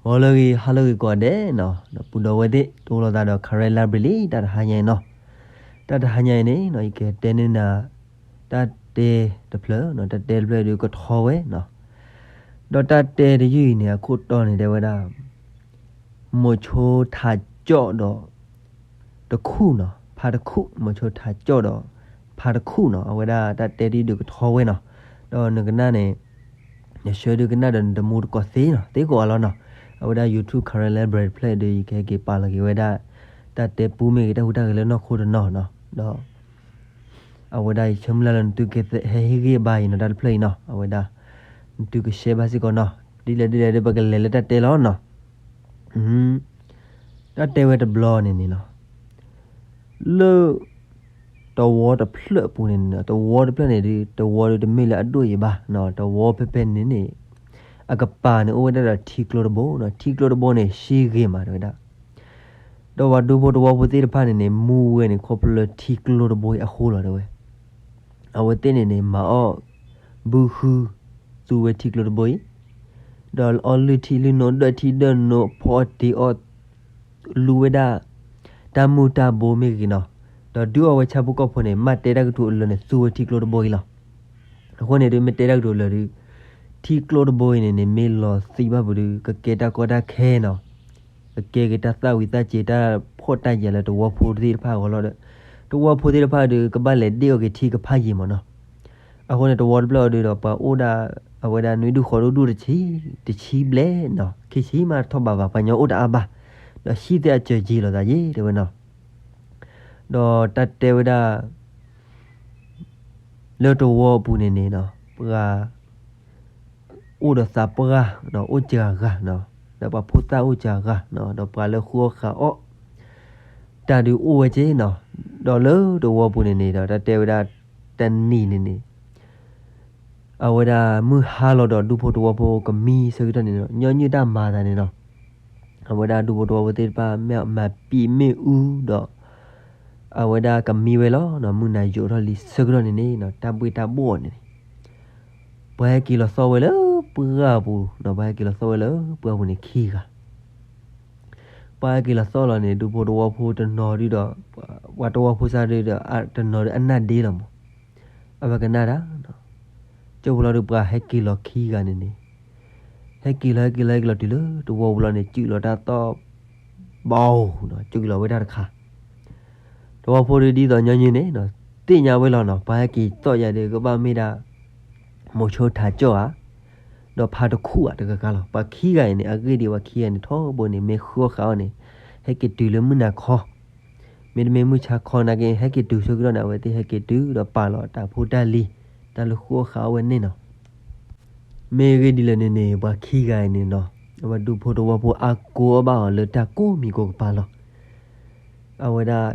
ဂီၤလၢအဂ့ၤ ဟါလၢအဂ့ၤကိးဂၤဒဲးနီၤ, ဒီပုၢ်ဒီဝဲၢ်သ့ၣ် တအိၣ်လီၤသးဒီး Karen Library လံ တၢ်တဟါညါအံၤနီၤ. တၢ်တဟါညါအံၤန့ၣ်နီၤ ယကတဲန့ၢ်နၤ တၢ်တဲတဖျၢၣ်နီၤ, တၢ်တဲတဖျၢၣ်ဒုးကထီဝဲနီၤ. ဒီးတၢ်တဲတယုၢ်အံၤန့ၣ် အခိၣ်တီန့ၣ်တဲဝဲဒၣ် မိၤဆိထးကၠီၣ်ဒီး တခူၣ်နီၤ, ဖါတခူၣ်, မိၤဆိထးကၠီၣ်ဒီး ဖါတခူၣ်နီၤ, အဝဲဒၣ်တၢ်တဲဒုးဒုးကထီဝဲနီၤ. ဒီးနကနၣ်န့ၣ် နဆှၢဒုးကနၣ်ဒီးနတမူတကိးသ့နီၤ, သ့ကိးဂၤလီၤနီၤ. အဝဲဒၣ် YouTube Karen Library တဖျၢၣ်ဒုး ယကဟဲက့ၤပာ်လီၤက့ၤဝဲဒၣ် တၢ်တဲပူမ့ၢ်ဂ့ၤ တၢ်ဟူးတၢ်ဂဲၤလၢနီၢ်ခိတနီၤနီၤ. ဒီး အဝဲဒၣ်ယဆၢမုၢ်လၢ်လၢနသုကဟဲဟ့ၣ်ဂံၢ်ဘါယံၤနီၤ တၢ်တဖျၢၣ်အံၤနီၤ, အဝဲဒၣ် နသုကshareဘၣ်စ့ၢ်ကီးနီၤ. ဒ်လဲၣ်ဒ်လဲၣ်ဒီး ပကလဲၤလၢတၢ်တဲလီၤနီၤ. တၢ်တဲဝဲတဘျီန့ၣ်န့ၣ်နီၤ, လၢ တဝီတဖျၢၣ်အပူၤန့ၣ်န့ၣ်နီၤ, တဝီတဖျၢၣ်န့ၣ်ဒုး တဝီဒုးတမ့ၢ်လၢအဒိၣ်အံၤဘၣ်နီၤ, တဝီဖဲဖဲန့ၣ်န့ၣ် အကပၤန့ၣ် အိၣ်ဝဲဒၣ်ဒီးထံကျိတဘိနီၤ, ထံကျိတဘိန့ၣ် ရှ့ဂ့ၤမးတဲဝဲဒၣ်. ဒီးပှၤဒူဖိတဝီဖိသ့ၣ်တဖၣ်န့ၣ်န့ၣ် မူဝဲန့ၣ် ခီဖျိလၢထံကျိတဘိအံၤအဃိလီၤတဲဝဲ. အဝဲသ့ၣ်န့ၣ်န့ၣ် မၤအီၣ်ဘုဃု သူဝဲထံကျိတဘိအံၤ, ဒီးအီလုၢ်ထံလုၢ်နိ ဒၢၣ်ထံဒၢၣ်နိ ဖီအီၣ်တ့ၤအီၣ် လူဝဲဒၣ် တၢ်မုၢ်တၢ်ဘိမ့ၢ်ဂ့ၤနီၤ, ဒီးဒုးအီၣ်ဝဲဆၣ်ဖိကီၢ်ဖိန့ၣ် မ့ၢ်တဲတၢ်ကတိၤအလၢာ်န့ၣ် သူဝဲထံကျိတဘိအံၤလီၤ. အဃိန့ၣ်ဒုး မ့ၢ်တဲတၢ်ကတိၤလၢာ်ဒုး ထံကျိတဘိအံၤန့ၣ်န့ၣ် မ့ၢ်လီၤသံဘၣ်ပူၤဒုး ကကဲတၢ်ကီတၢ်ခဲနီၤ, ကကဲက့ၤတၢ်သၣ်ဝံၤသၣ်စ့ၤ တၢ်ဖှီၣ်တၢ်ယာ်လၢတဝီဖိသ့ၣ်တဖၣ်အဂီၢ်လီၤဒီး တဝီဖိသ့ၣ်တဖၣ်ဒုး ကဘၣ်လဲၤဒ့ၣ်အီၤက့ၤထံကဖၣ်ယံၤမးနီၤ. အဃိန့ၣ် တဝီတဖျၢၣ်အီၤဒုးဒီး ပှၤအိၣ်ဒၣ် အဝဲဒၣ်နွံဒူၣ်ဃိးဒူၣ်ဒူၣ်တဆံ တဆံဘျဲၣ်နီၤ, ခံဆံမးတထီၣ်ဘးဘၣ်, ပှၤညီအိၣ်တအါဘၣ်, ဒီးဟံၣ်သ့ၣ်အစၢၤယံၤလိာ်သးယံၤတဲဝဲနီၤ. ဒီးတၢ်တဲဝဲဒၣ် လၢတဝီအပူၤန့ၣ်န့ၣ်နီၤ ပှၤ အိၣ်ဒီးသးပှၢ်နီၤ, အိၣ်စှၤဂၤနီၤ, ဒီးပှၤဖိသၣ်အိၣ်စှၤဂၤနီၤ, ဒီးပှၤလၢဃုအီၣ်ဃးအီၣ် တၢ်ဒုးအိၣ်ဝဲက့နီၤ. ဒီးလၢတဝီပူၤန့ၣ်န့ၣ်ဒီး တၢ်တဲဝဲဒၣ်တနံၤန့ၣ်န့ၣ် အဝဲဒၣ်မုၢ်ဟါလီၤဒီး ဒူဖိတဝီဖိကမံဆၢကတီၢ်န့ၣ်နီၤ, ညီနုၢ်တၢ်မၤသးန့ၣ်နီၤ, အဝဲဒၣ်ဒူဖိတဝီဖိသ့ၣ်တဖၣ် မ့ၢ်မၤပံာ်မ့ၣ်အူဒီး အဝဲဒၣ်ကမံဝဲလီၤနီၤ. မုၢ်နၤယိးထီၣ်လံဆၢကတီၢ်န့ၣ်န့ၣ်နီၤ, တၢ်ဘှ့ၣ်တၢ်ဘှီၣ်န့ၣ်န့ၣ် ပှၤဟဲက့ၤလီၤသီၣ်ဝဲလၢပှၢ်ပူၤနီၤ, ပှၤဟဲက့ၤလီၤသီၣ်ဝဲလၢပှၢ်ပူၤန့ၣ်ခံဂၤ ပှၤဟဲက့ၤလီၤသီၣ်လီၤန့ၣ် ဒူဖိတဝီဖိတနီၤဒုးဒီး ပှၤတဝီဖိစၢ်ဒုးဒီး တနီၤဒုးအနၢ်ဒ့လီၤမး, အဝဲကနၣ်တၢ် ကၠိဖိလီၤဒုး ပှၤဟဲက့ၤလီၤခံဂၤန့ၣ်န့ၣ် ဟဲက့ၤလီၤ ဟဲက့ၤလီၤ ဟဲက့ၤလီၤတုၤလၢတဝီပူၤလီၤန့ၣ် စုၣ်လီၤတၢ်သီၣ်ဘီနီၤ, စုၣ်လီၤဝဲဒၣ်တခါ တဝီဖိဒုးဒ်သိးညီနုၢ်န့ၣ်နီၤ, သ့ၣ်ညါဝဲလီၤနီၤ, ပှၤဟဲက့ၤသီၣ်ယၤဒုး ကဘၣ်မ့ၢ်ဒၣ် မိၤဆိထးကၠီၣ်ဧါ ဒီးဖါတခူၣ်ဧါတဂၤဂၤလီၤ. ပှၤခံဂၤအံၤန့ၣ် အဂ့ၢ်ဒ်အံၤ ပှၤခံဂၤန့ၣ် ထီဘိန့ၣ် မ့ၢ်ဃုအီၣ်ဃးအီၣ်န့ၣ် ဟဲက့ၤတုၤလၢမုၢ်နၤခီ မ့တမ့ၢ်မုၢ်ဆါခီနာ်က့ ဟဲက့ၤတုၤဆၢကတီၢ်န့ၣ် အဝဲသ့ၣ်ဟဲက့ၤတုၤဒီးပာ်လီၤတၢ်ဖိတၢ်လံၤ တၢ်လၢဃုအီၣ်ဃးအီၣ်ဝဲန့ၣ်နီၤ. မ့ၢ်ဂ့ၢ်ဒ်လဲၣ်န့ၣ်န့ၣ် ပှၤခံဂၤအံၤန့ၣ်နီၤ အဝဲဒူဖိတဝီဖိအါကိးအီၣ်ဘၣ်အီၤလၢတၢ်ကိးမံၤကိးကပၤလီၤ. အဝဲဒၣ်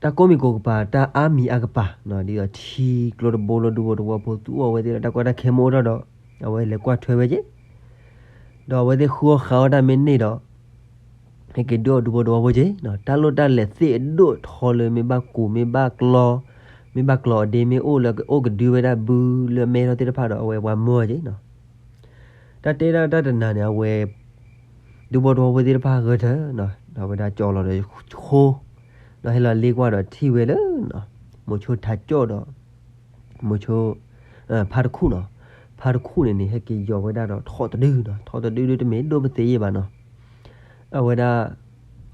တၢ်ကိးမံၤကိးကပၤ တၢ်အါမံၤအါကပၤနီၤ ဒ်သိးထံကျိတဘိလၢဒူဖိတဝီဖိသူအီၣ်ဝဲသ့ၣ်ဒီး တၢ်ကီတၢ်ခဲမ့ၢ်အိၣ်ထီၣ်ဒီး အဝဲလဲၤကွၢ်ထွဲဝဲက့ၤ ဒီးအဝဲသ့ၣ်ဃုအီၣ်ဃးအီၣ်တၢ်မ့ၢ်န့ၢ်ဒီး ဟဲက့ၤဒုးအီၣ်ဒူဖိတဝီဖိက့ၤနီၤ. တၢ်လိၣ်တၢ်လဲၤသ့ၣ်အဒိၣ်ထီလၢမ့ၢ်ဘၣ်ကူး မ့ၢ်ဘၣ်ကျီ မ့ၢ်ဘၣ်ကျီအီၤဒ့ မ့ၢ်အိၣ်လၢအအိၣ်ကဒုဝဲဒၣ်ဘုလၢအမဲထီၣ်သ့ၣ်တဖၣ်ဒီး အဝဲပှၤမၢအီၤက့ၤနီၤ. တၢ်တဲဒၣ်တၢ်တနၤန့ၣ် အဝဲ ဒူဖိတဝီဖိသ့ၣ်တဖၣ်ဂဲၤထၢၣ်နီၤ ဒီးအဝဲဒၣ်ကၠီလီၤဒီးဃိ ဒီးဟဲလီၤလ့ကွၢ်ဒီးထံၣ်ဝဲလၢ မိၤဆိထးကၠီၣ်ဒီး မိၤဆိ ဖါတခူၣ်နီၤ. ဖါတခူၣ်န့ၣ်န့ၣ် ဟဲက့ၤယီၤဝဲဒၣ်ဒီးထီၣ်တဒုနီၤ. ထီၣ်တဒုဒု တမ့ၢ်ဒိၣ်ပသ့ယဲၢ်ဘၣ်နီၤ. အဝဲဒၣ်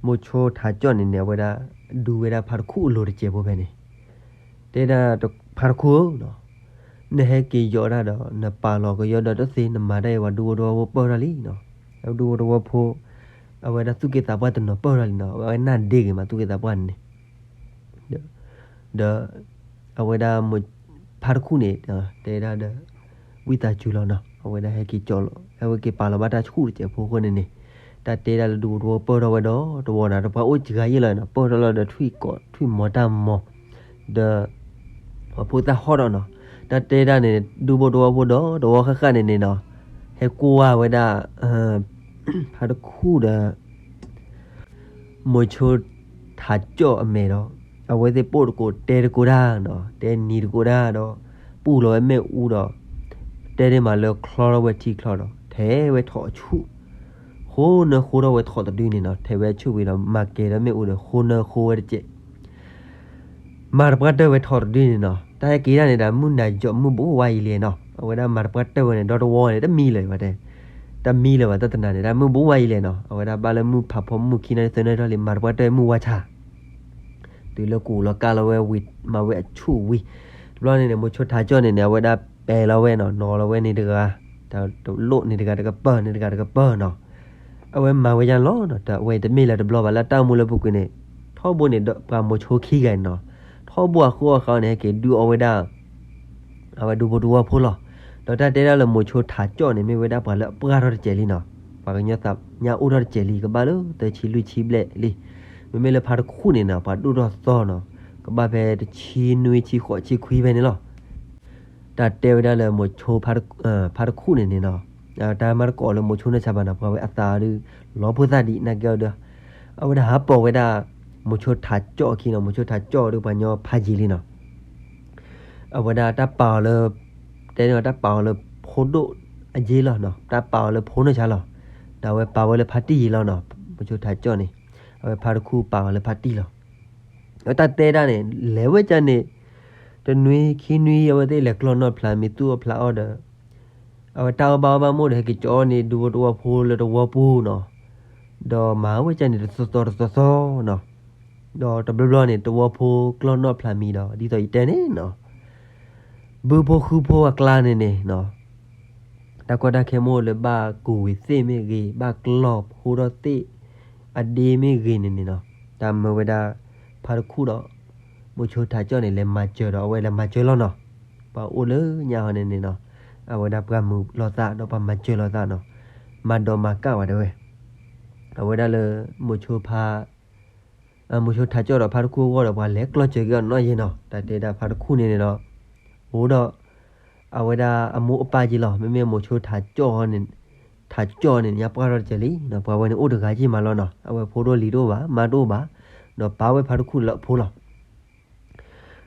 မိၤဆိထးကၠီၣ်န့ၣ်န့ၣ် အဝဲဒၣ် ဒုးဝဲဒၣ်ဖါတခူၣ်အလိၤတစဲးဖိဖဲန့ၣ် တဲဒၣ် ဖါတခူၣ်ဧၢနီၤ, နဟဲက့ၤယီၤဒၣ်ဒီး နပာ်လီၤကယီဒီးတသ့ နမၤတၢ်အံၤ ပှၤဒူဖိတဝီဖိပၢၢ်ထီၣ်လံနီၤ. ဒူဖိတဝီဖိ အဝဲဒၣ်သူၣ်က့သးပှၢ်တနီၤပၢၢ်ထီၣ်လံနီၤ. အဝဲနၢ်ဒ့ဂ့ၤမး သူၣ်က့သးပှၢ်န့ၣ် ဒီး အဝဲဒၣ် ဖါတခူၣ်န့ၣ် တဲဒၣ်ဒီး ဝံသးစူၤလီၤနီၤ. အဝဲဒၣ်ဟဲက့ၤကၠီလီၤ ဟဲဝဲက့ၤပာ်လီၤဘၣ်တၢ်ဆူၣ်တစဲးဖိအဃိန့ၣ်န့ၣ် တၢ်တဲဒၣ်လၢဒူဖိတဝီပၢၢ်ထီၣ်ဝဲဒီးတဝီနီၤ တပှၤအိၣ်စှၤယဲၢ်လီၤနီၤ ပၢၢ်ထီၣ်လီၤဒီးထွံၣ်ကိးထွံၣ်မီၤတၢ်မီၤ ဒီး ပှၤဖိသၣ်ဟီၣ်ဒီးနီၤ တၢ်တဲဒၣ်န့ၣ် ဒူဖိတဝီဖိဒီးတဝီဃၣ်ဃၣ်န့ၣ်န့ၣ်နီၤ ဟဲကွၢ်ဝဲဒၣ် ဖါတခူၣ်ဒီး မိၤဆိထးကၠီၣ်အမဲာ်ဒီး အဝဲသ့ၣ်ပိၢ်တကိးတဲတကိးတၢ်နီၤ တဲနံၤတကိးတၢ်ဒီး ပူၢ်လီၤဝဲမ့ၣ်အူဒီး တဲဒၣ်မးလၢချီထီၣ်ဝဲထံချီဒီး ထဲဝဲထီၣ်အဆူၣ် ဃိနၢဃိထီၣ်ဝဲထိးတဒုန့ၣ်နီၤ, ထဲဝဲဆူၣ်ဝံၤဒီး မၤကဲၤဒီးမ့ၣ်အူဒီး ဃိနၢဃိဝဲတစဲး မၤတပှၢ်တၢၢ်ဝဲထိးတဒုန့ၣ်နီၤ. တၢ်ဟဲက့ၤဒၣ်န့ၣ်ဒီး မုၢ်နၤယီၤမုၢ်ဘူးဝါယံၤလဲၣ်နီၤ. အဝဲဒၣ်မၤတပှၢ်တၢၢ်ဝဲန့ၣ် ဒီတဝီန့ၣ် တမံလၢၤဘၣ်တဲ, တမံလၢၤဘၣ်တၢ်တနၤန့ၣ် တၢ်မုၢ်ဘူးဝါယံၤလဲၣ်နီၤ. အဝဲဒၣ်ဘၣ်လၢမုၢ်ဖးဖီမုၢ်ခံနၣ်ရံၣ်သၢနၣ်ရံၣ်ထီၣ်လံ မၤတပှၢ်တၢၢ်မုၢ်ဝါဆါ တုၤလၢကူးလီၤကါလီၤဝဲဝံၤ မၤဝဲအဆူၣ်ဝံၤ, တဘျီန့ၣ်န့ၣ် မိၤဆိထးကၠီၣ်န့ၣ်န့ၣ် အဝဲဒၣ်ပဲာ်လီၤဝဲနီၤ, နီၤလီၤဝဲန့ၣ်တဂၤ, တလိၣ်န့ၣ်တဂၤတကပၤန့ၣ်တဂၤတကပၤနီၤ. အဝဲမၤဝဲယါလီၤနီၤ, တဝဲတမ့ၢ်လၢတဘျီဘၣ် လၢတၢ်အိၣ်မူလၢပူၤကွံာ်န့ၣ်, ထီဘိန့ၣ်ဒီးပှၤမိၤဆိခံဂၤန့ၣ်နီၤ, ထီဘိအဃိအဃီန့ၣ် ဟဲက့ၤဒုးအီၣ်ဝဲဒၣ် အဝဲဒူဖိတဝီဖိလီၤ. ဒီးတၢ်တဲဒၣ်လၢမိၤဆိထးကၠီၣ်န့ၣ် မ့ၢ်ဝဲဒၣ်ပှၤလၢအပှၢ်ထီၣ်တစဲးလံနီၤ, ပှၤကညီသးညါအိၣ်ထီၣ်တစဲးလံ ကဘၣ်လၢသၢဆံလွံၢ်ဆံဘျဲၣ်လံ. မ့မ့ၢ်လၢဖါတခူၣ်န့ၣ်နီၤ ပှၤဒိၣ်ထီၣ်သီနီၤ, ကဘၣ်ဖဲတဆံနွံဆံဃိးဆံခွံဖဲန့ၣ်လီၤ. တၢ်တဲဝဲဒၣ်လၢမိၤဆိ ဖါတခူၣ်န့ၣ်န့ၣ်နီၤ, တၢ်မၤတကိးလၢမိၤဆိနီၢ်ဆါဘၣ်နီၤ, ပှၤဝဲအသးဒီး လီၤဖိသၣ်ဒံးနာ်က့အီၤဒီး, အဝဲဒၣ်ဟးပိာ်ဝဲဒၣ် မိၤဆိထးကၠီၣ်အခံနီၤ, မိၤဆိထးကၠီၣ်ဒီးပှၤညီဖးယံၤလံနီၤ. အဝဲဒၣ်တၢ်ပာ်အီၤလၢ, တဲန့ၣ်တၢ်ပာ်အီၤလၢဖိဒိၣ်အယ့လီၤနီၤ, တၢ်ပာ်အီၤလၢဖိနီၢ်ဆါလီၤ. ဒီးအဝဲပာ်ဝဲလၢဖါတံၢ်ယံၤလီၤနီၤ, မိၤဆိထးကၠီၣ်န့ၣ်, အဝဲဖါတခူၣ်ပာ်အီၤလၢဖါတံၢ်လီၤ. အတၢ်တဲဒၣ်န့ၣ် လဲၤဝဲကၢ်န့ၣ်, တနွံခံနွံ အဝဲသ့ၣ်လဲၤကျီၢ်နီၣ်ဖျးမံၤသူၣ်အီၣ်ဖျးအီၣ်ဒီး, အဝဲတၢ်အီၣ်ဘၣ်အီၣ်ဘၣ်မိၢ်ဒီး ဟဲက့ၤကၠီန့ၣ်ဒူဖိတဝီဖိလၢတဝီပူၤနီၤ, ဒီးမၤဝဲကၢ်န့ၣ်တသီသီတသီသီနီၤ, ဒီးတဘျီဘျီန့ၣ် တဝီဖိကျီၢ်နီၣ်ဖျးမံၤဒီး ဒ်သိးယတဲန့ၣ်နီၤ, ဘုဖိဃုဖိအကျါန့ၣ်န့ၣ်နီၤ, တၢ်ကီတၢ်ခဲမိၢ်လၢဘၣ်ကူးဝံၤသ့ၣ်မ့ၢ်ဂ့ၤ, ဘၣ်ကျီၢ်ဖိထီၣ်သ့ၣ်အဒ့မ့ၢ်ဂ့ၤန့ၣ်န့ၣ်နီၤ, တၢ်မၢဝဲဒၣ် ဖါတခူၣ်ဒီး မိၤဆိထးကၠီၣ်န့ၣ် လဲၤမၤစၢၤဒီး အဝဲလဲၤမၤစၢၤလီၤနီၤ. ပှၤအိၣ်လၢညါဟီန့ၣ်န့ၣ်နီၤ, အဝဲဒၣ်ပှၤမုာ်လီၤသးဒီးပှၤမၤစၢၤလီၤသးနီၤ, မၤဒိးမၤကၣ်ဝဲတဲဝဲ, အဝဲဒၣ်လၢ မိၤဆိဖါ မိၤဆိထးကၠီၣ်ဒီးဖါတခူၣ်အဂီၢ်ဒီး ပှၤလဲၤကျီၢ်စၢၤက့ၤအီၤနီၢ်ယဲနီၤ, တၢ်တဲဒၣ်ဖါတခူၣ်န့ၣ်န့ၣ်ဒီး, အိၣ်ဒီး, အဝဲဒၣ်အမိၢ်အပၢ်က့ၤလီၤ, မ့မ့ၢ်မိၤဆိထးကၠီၣ်န့ၣ်, ထးကၠီၣ်န့ၣ် ညါပှၢ်ထီၣ်တစဲးလံ, ပှၤဝဲန့ၣ်အိၣ်တဂၤက့ၤမးလီၤနီၤ, အဝဲဖိဒိၣ်လံၤတအိၣ်ဘၣ် မါတအိၣ်ဘၣ်, ဒီးပာ်ဝဲဖါတခူၣ်လၢအဖိလီၤ.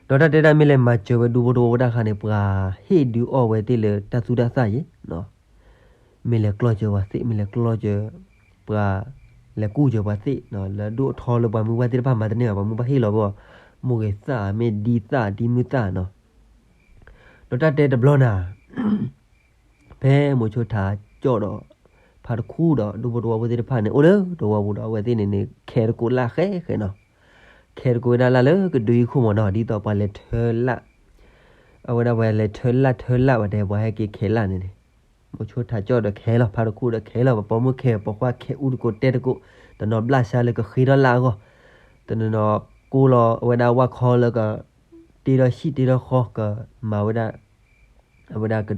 ဒီးတၢ်တဲဒၣ်မ့ၢ်လဲၤမၤစၢၤဝဲဒူဖိတဝီဖိတၢ်ခါန့ၣ် ပှၤဟ့ၣ်ဒုးအီၣ်ဝဲသ့ၣ်လၢတၢ်သူၣ်တၢ်သၣ်ယဲနီၤ, မ့ၢ်လဲၤကျီၢ်စၢၤပှၤသ့ၣ် မ့ၢ်လဲၤကျီၢ်စၢၤပှၤ, လဲၤကူၣ်စၢၤပှၤသ့ၣ်, လၢဒိၣ်အထီလၢပှၤမုၢ်ပှၢ်သ့ၣ်တဖၣ်မၤတန့ၢ်ဘၣ် ပှၤမုၢ်ပှၢ်ဟ့ၣ်လီၤဝဲအီၤ, မိၢ်ဂ့ၤသၣ် မ့ၢ်ဒံသၣ်ဒံမုၢ်သၣ်နီၤ, ဒီးတၢ်တဲတဘျီနၤ ဖဲမိၤဆိထးကၠီၣ်ဒီး, ဖါတခူၣ်ဒီးဒူဖိတဝီဖိသ့ၣ်တဖၣ်န့ၣ် အိၣ်လၢတဝီပူၤဒီး အဝဲသ့ၣ်န့ၣ်န့ၣ် ခဲတကိးလၢ်ဃဲဃဲနီၤ, ခဲတကိးဝဲဒၣ်လၢ်လၢကဒုအံၤခိၣ်မးနီၤ, ဒ်သိးပှၤလဲၤထၢလၢ်, အဝဲဒၣ်ပှၤလဲၤထၢလၢ်ထၢလၢ်ဝဲတဲ ပှၤဟဲက့ၤခဲလၢ်န့ၣ်န့ၣ်, မိၤဆိထးကၠီၣ်ဒီးခဲလီၤ ဖါတခူၣ်ဒီးခဲလီၤ ပပိာ်မုၣ်ခဲ ပိာ်ခွါခဲ အူတကိးတဲတကိး, တနီၤဘျၣ်ဆါလၢကဃ့ထီၣ်လၢ်အဂီၢ်, တနီၤနီၤကိးလီၤအဝဲဒၣ်ဝၣ်ခီလၢက, တ့ထီၣ်ဟံၣ်တ့ထီၣ်ဃီကမၤဝဲဒၣ် အဝဲဒၣ်က,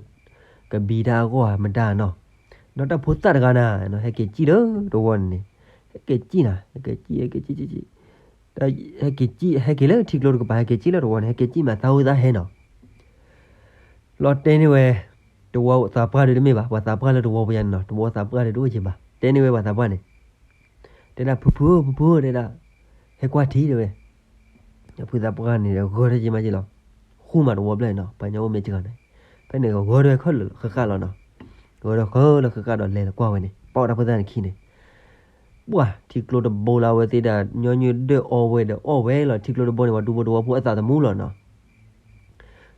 ကဘံတၢ်အဂီၢ်မတၤနီၤ, ဒီးတၢ်ဖိသၣ်တဂၤနၤ, ဟဲက့ၤစံၣ်လၢတဝီန့ၣ်န့ၣ်, ဟဲက့ၤစံၣ်နၤ, ဟဲက့ၤစံၣ် ဟဲက့ၤစံၣ်, ဟဲက့ၤစံၣ် ဟဲက့ၤလၢထံကျိတကပၤ ဟဲက့ၤစံၣ်လၢတဝီန့ၣ် ဟဲက့ၤစံၣ်မးသးဟူသးဟဲနီၤ, လီၤတဲန့ၢ်ဝဲ, တဝီသးပှၢ်ဒီးတမ့ၢ်ဘၣ် ပှၤသးပှၢ်လၢတဝီပူၤယါန့ၣ်နီၤ တဝီသးပှၢ်ဒီးတအိၣ်က့ၤဘၣ် တဲန့ၢ်ဝဲပှၤသးပှၢ်န့ၣ်, တဲဒၣ်ဖုဖုဧၢ ဖုဖုဧၢ တဲဒၣ်, ဟဲကွၢ်ထံတဲဝဲ, ဖုသးပှၢ်န့ၣ်ဒီးဂၢၢ်ထီၣ်က့ၤမးက့ၤလီၤ, ဃူမးတဝီဘျီနီၤ ပှၤညီအိၣ်မ့ၢ်စှၤန့ၣ်, ဖဲန့ၣ်ဂၢၢ်ထီၣ်ခဲလၢာ်ဃၣ်ဃၣ်လီၤနီၤ, ဂၢၢ်ထီၣ်ခဲလၢာ်ဃၣ်ဃၣ်ဒီးလဲၤလီၤကွၢ်ဝဲန့ၣ် ပီၣ်တၢ်ဖိသၣ်န့ၣ်ခံန့ၣ် ပှၢ်ထံကျိတဘိလၢအဝဲသ့ၣ်ဒၣ် ညီနုၢ်ဒၢၣ်အီဝဲဒီးအီၣ်ဝဲလီၤ ထံကျိတဘိန့ၣ် ပှၤဒူဖိတဝီဖိအသးသမူလီၤနီၤ,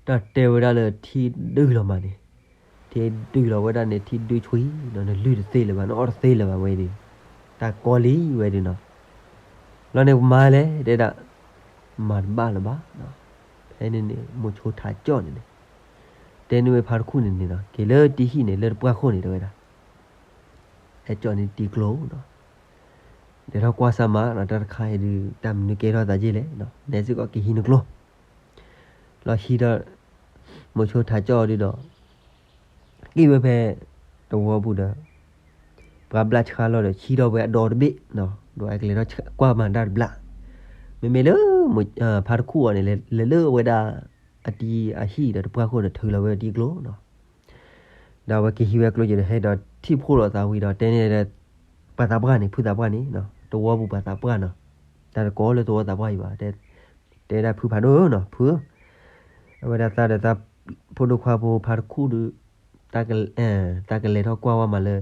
တၢ်တဲဝဲဒၣ်လၢထံဒုးလီၤမးန့ၣ်, ထံဒုးလီၤဝဲဒၣ်န့ၣ် ထံဒုးဆွံ, နလုၢ်တသ့လၢၤဘၣ် နအီၣ်တသ့လၢၤဘၣ်ဝဲဒီး, တၢ်ကီလံဝဲဒီးနီၤ, လီၤန့ၣ်မၤလဲၣ်တဲဒၣ်, မၤတဘၣ်လၢၤဘၣ်, ဖဲန့ၣ်န့ၣ် မိၤဆိထးကၠီၣ်န့ၣ်န့ၣ်, တဲန့ၢ်ဝဲဖါတခူၣ်န့ၣ်န့ၣ်နီၤ က့ၤလၢတံၤဟံၣ်န့ၣ် လၢတပှၢ်ခိၣ်န့ၣ်တဲဝဲဒၣ် ဟဲကၠီၣ်န့ၢ်တံၤကျိနီၤ, လဲၤထီၣ်ကွၢ်စၢ်မးနီၤ တၢ်တခါအံၤဒုး တၢ်မနုၤကဲထီၣ်သးက့လဲၣ်, နဲစ့ၢ်ကီးက့ၤဟံးနကျိ, လီၤဟံးဒီး, မိၤဆိထးကၠီၣ်ဒုးဒီး, က့ၤဝဲဖဲ, တဝီပူၤဒီး, ပှၤဘျၣ်ဆှါလီၤဒီး ဟံးထီၣ်ဝဲအဒီတဘ့ၣ်, ဒီးအကလဲၤထီၣ်ကွၢ်မၤတၢ်တဘျၣ်, မ့မ့ၢ်လၢ, ဖါတခူၣ်အီၤန့ၣ် လဲၤလၢဝဲဒၣ်, အတံၤအဟံၣ်ဒီးတပှၢ်ခိၣ်ဒီး ထုးလီၤဝဲတံၤကျိနီၤ ဒီးအဝဲက့ၤဟံးဝဲကျိက့ၤဒီး ဟဲဒီးထံၣ်ဖှိၣ်လိာ်သးဝံၤဒီး တဲန့ၢ်, ပှၤသးပှၢ်န့ၣ် ဖုသးပှၢ်န့ၣ်, တဝီပူၤပှၤသးပှၢ်နီၤ, တၢ်တကိးလၢတဝီသးပှၢ်အံၤဘၣ်, တဲဒၣ်ဖုဖးဒိၣ်နီၤ ဖု, အဝဲဒၣ်သးဒီးသး, ဖိဒိၣ်ခွါဖိဖါတခူၣ်ဒီး, သးကလဲၤထီၣ်ကွၢ်ဝဲမးလၢ,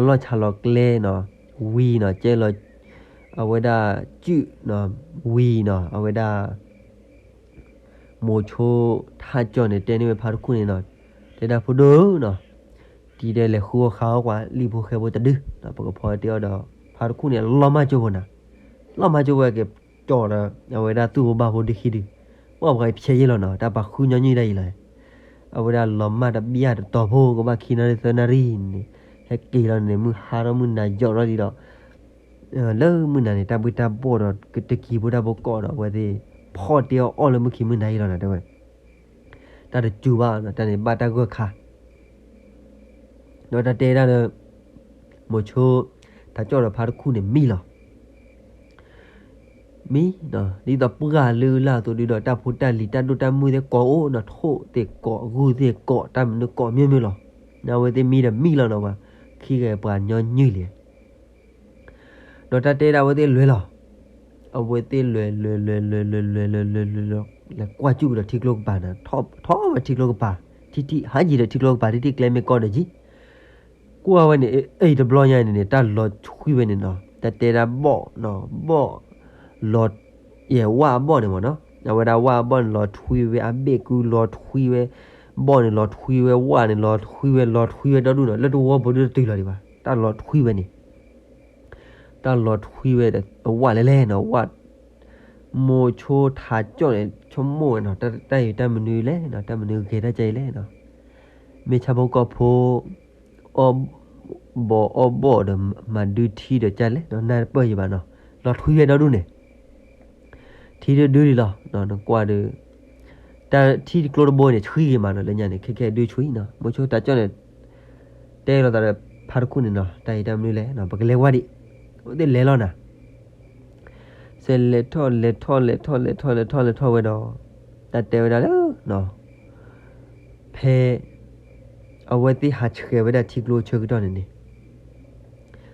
လီၤလီၢ်ဆါလီၤကျဲနီၤ, ဝံၤနီၤ ကဲလီၤ အဝဲဒၣ် စုၣ်နီၤ, ဝံၤနီၤ အဝဲဒၣ် မိၤဆိထါကၠီၣ်န့ၣ် တဲန့ၢ်ဝဲဖါတခူၣ်န့ၣ်နီၤ, တဲဒၣ်ဖိဒိၣ်နီၤ, တံၤဒဲးလဲၤဃုအီၣ်ဃါအီၣ်ကွၢ် လံၣ်ဖိဃဲဖိတဒု, ပကဖီတ့အီၣ်ဒီး ဖါတခူၣ်န့ၣ် လီၤမၢ်ကၠိဖိနၤ, လီၤမၢ်ကၠိဖိက့ၤကၠီၣ်ဒီး အဝဲဒၣ်သူၣ်ဘိဘၣ်ဖိဒုခံဒု, ပှၤပှၤဖျဲးယ့ၢ်လီၤနီၤ, တၢ်ပာ်ဃုညီနုၢ်ဒၣ်အံၤလီၤ, အဝဲဒၣ်လီၤမၢ်တဘျီတတီၤဖိ ကဘၣ်ခံနၣ်ရံၣ်သၢနၣ်ရံၣ်န့ၣ်, ဟဲက့ၤလီၤန့ၣ် မုၢ်ဟါထီၣ်မုၢ်နၤယီၤထီၣ်ဒံးဒီး လၢမုၢ်နၤန့ၣ် တၢ်ဘှ့ၣ်တၢ်ဘှီၣ်ဒီး တကံၤဖိတၢ်ဖိကိးဒီး အဝဲသ့ၣ် ဖီၣ်တ့အီၣ်အီၣ်လၢမုၢ်ခံမုၢ်နၤအံၤလီၤနၤ တဲဝဲ, တၢ်တစူၤဘၣ်နီၤ တၢ်န့ၣ်ဘၣ်တၢ်ဂၢၢ်ခါ, ဒီးတၢ်တဲဒၣ်လၢ မိၤဆိ ထါကၠီၣ်ဒီးဖါတခူၣ်န့ၣ်မံလီၤ မံ, ဒ်သိးပှၢ်လၢလၢ်အသိးဒုဒီး တၢ်ဖိတၢ်လံၤတၢ်ဒိၣ်တၢ်မုၢ်သ့ၣ်ကိးအိၣ်နီၤ, ထိၣ်သ့ၣ်ကိး ဂုၢ်သ့ၣ်ကိး တၢ်မနုၤကိးမ့ၢ်မ့ၢ်လီၤ, အဝဲသ့ၣ်မံဒီးမံလီၤနီၤ, ပှၤခံဂၤပှၤညီနုၢ်လံ ဒီးတၢ်တဲဒၣ်အဝဲသ့ၣ်လဲၤလီၤ, အဝဲသ့ၣ်လဲၤလဲၤလဲၤလဲၤလဲၤလဲၤလဲၤလဲၤလဲၤလဲၤ လဲၤကွၢ်စူၣ်ကဒီးထံကျိကပၤန့ၣ်, ထီၣ်ဝဲထံကျိကပၤ, ထံထံၣ်ဟးယံၤဒီးထံကျိကပၤ ထံထံၣ်ကျဲမ့ၢ်ကီၢ်ဒီးယံၤ ကွၢ်ဝဲန့ၣ် အံၤတဘျီညါန့ၣ်န့ၣ် တၢ်လီၤထွံဝဲန့ၣ်နီၤ, တၢ်တဲဒၣ်ဘီၣ်နီၤ, ဘီၣ် လီၤ, ယဲၢ်ဝၣ်အဘီၣ်န့ၣ်မ့ၢ်နီၤ, အဝဲဒၣ်ဝၣ်အဘီၣ်န့ၣ်လီၤထွံဝဲ, အဘ့ၣ်ကုလီၤထွံဝဲ, ဘီၣ်န့ၣ်လီၤထွံဝဲ, ဝၣ်န့ၣ်လီၤထွံဝဲ, လီၤထွံဝဲဒီဒူၣ်နီၤ, လၢတဝီဖိဒုတတုၤလီၤဒံးဘၣ် တၢ်လီၤထွံဝဲန့ၣ်, တၢ်လီၤထွံဝဲဒီး အဝၣ်လဲၤလဲၣ်နီၤ, ဝၣ်, မိၤဆိထးကၠီၣ်န့ၣ် ဆိကမိၣ်ဝဲနီၤ, တၢ်, တၢ်အံၤတၢ်မနုၤလဲၣ်နီၤ, တၢ်မနုၤဂ့ၤတၢ်ကဲအံၤလဲၣ်နီၤ, မ့ၢ်ဆၣ်ဖိကီၢ်ဖိ အီၣ်ဘီအီၣ်ဘီၣ်ဒီး မၤဒုထံဒီးကၢ်လဲၣ်နီၤ, နၢ်တပၢၢ်ယံၤဘၣ်နီၤ, လီၤထွံဝဲဒီဒူၣ်န့ၣ် ထံဒုဒုလံလီၤ, နကွၢ်ဒီး တၢ်ထံကျိတဘိန့ၣ် ဆှံဂ့ၤမးနီၤ, လၢညါန့ၣ် ခဲခဲဒုဆှံနီၤ, မိၤဆိထးကၠီၣ်န့ၣ် တဲလိာ်သးဒီး ဖါတခူၣ်န့ၣ်နီၤ, တၢ်အံၤတၢ်မနုၤလဲၣ်နီၤ, ပကလဲၤဝဲဒံး, အဝဲသ့ၣ်လဲၤလီၤနၤ, စဲးလဲၤထီၣ်လဲၤထီၣ်လဲၤထီၣ်လဲၤထီၣ်လဲၤထီၣ်လဲၤထီၣ်ဝဲဒီး တၢ်တဲဝဲဒၣ်လၢ ဖဲ အဝဲသ့ၣ်ဟးဆှဲးဝဲဒၣ်ထံကျိဆၢကတီၢ်န့ၣ်န့ၣ်,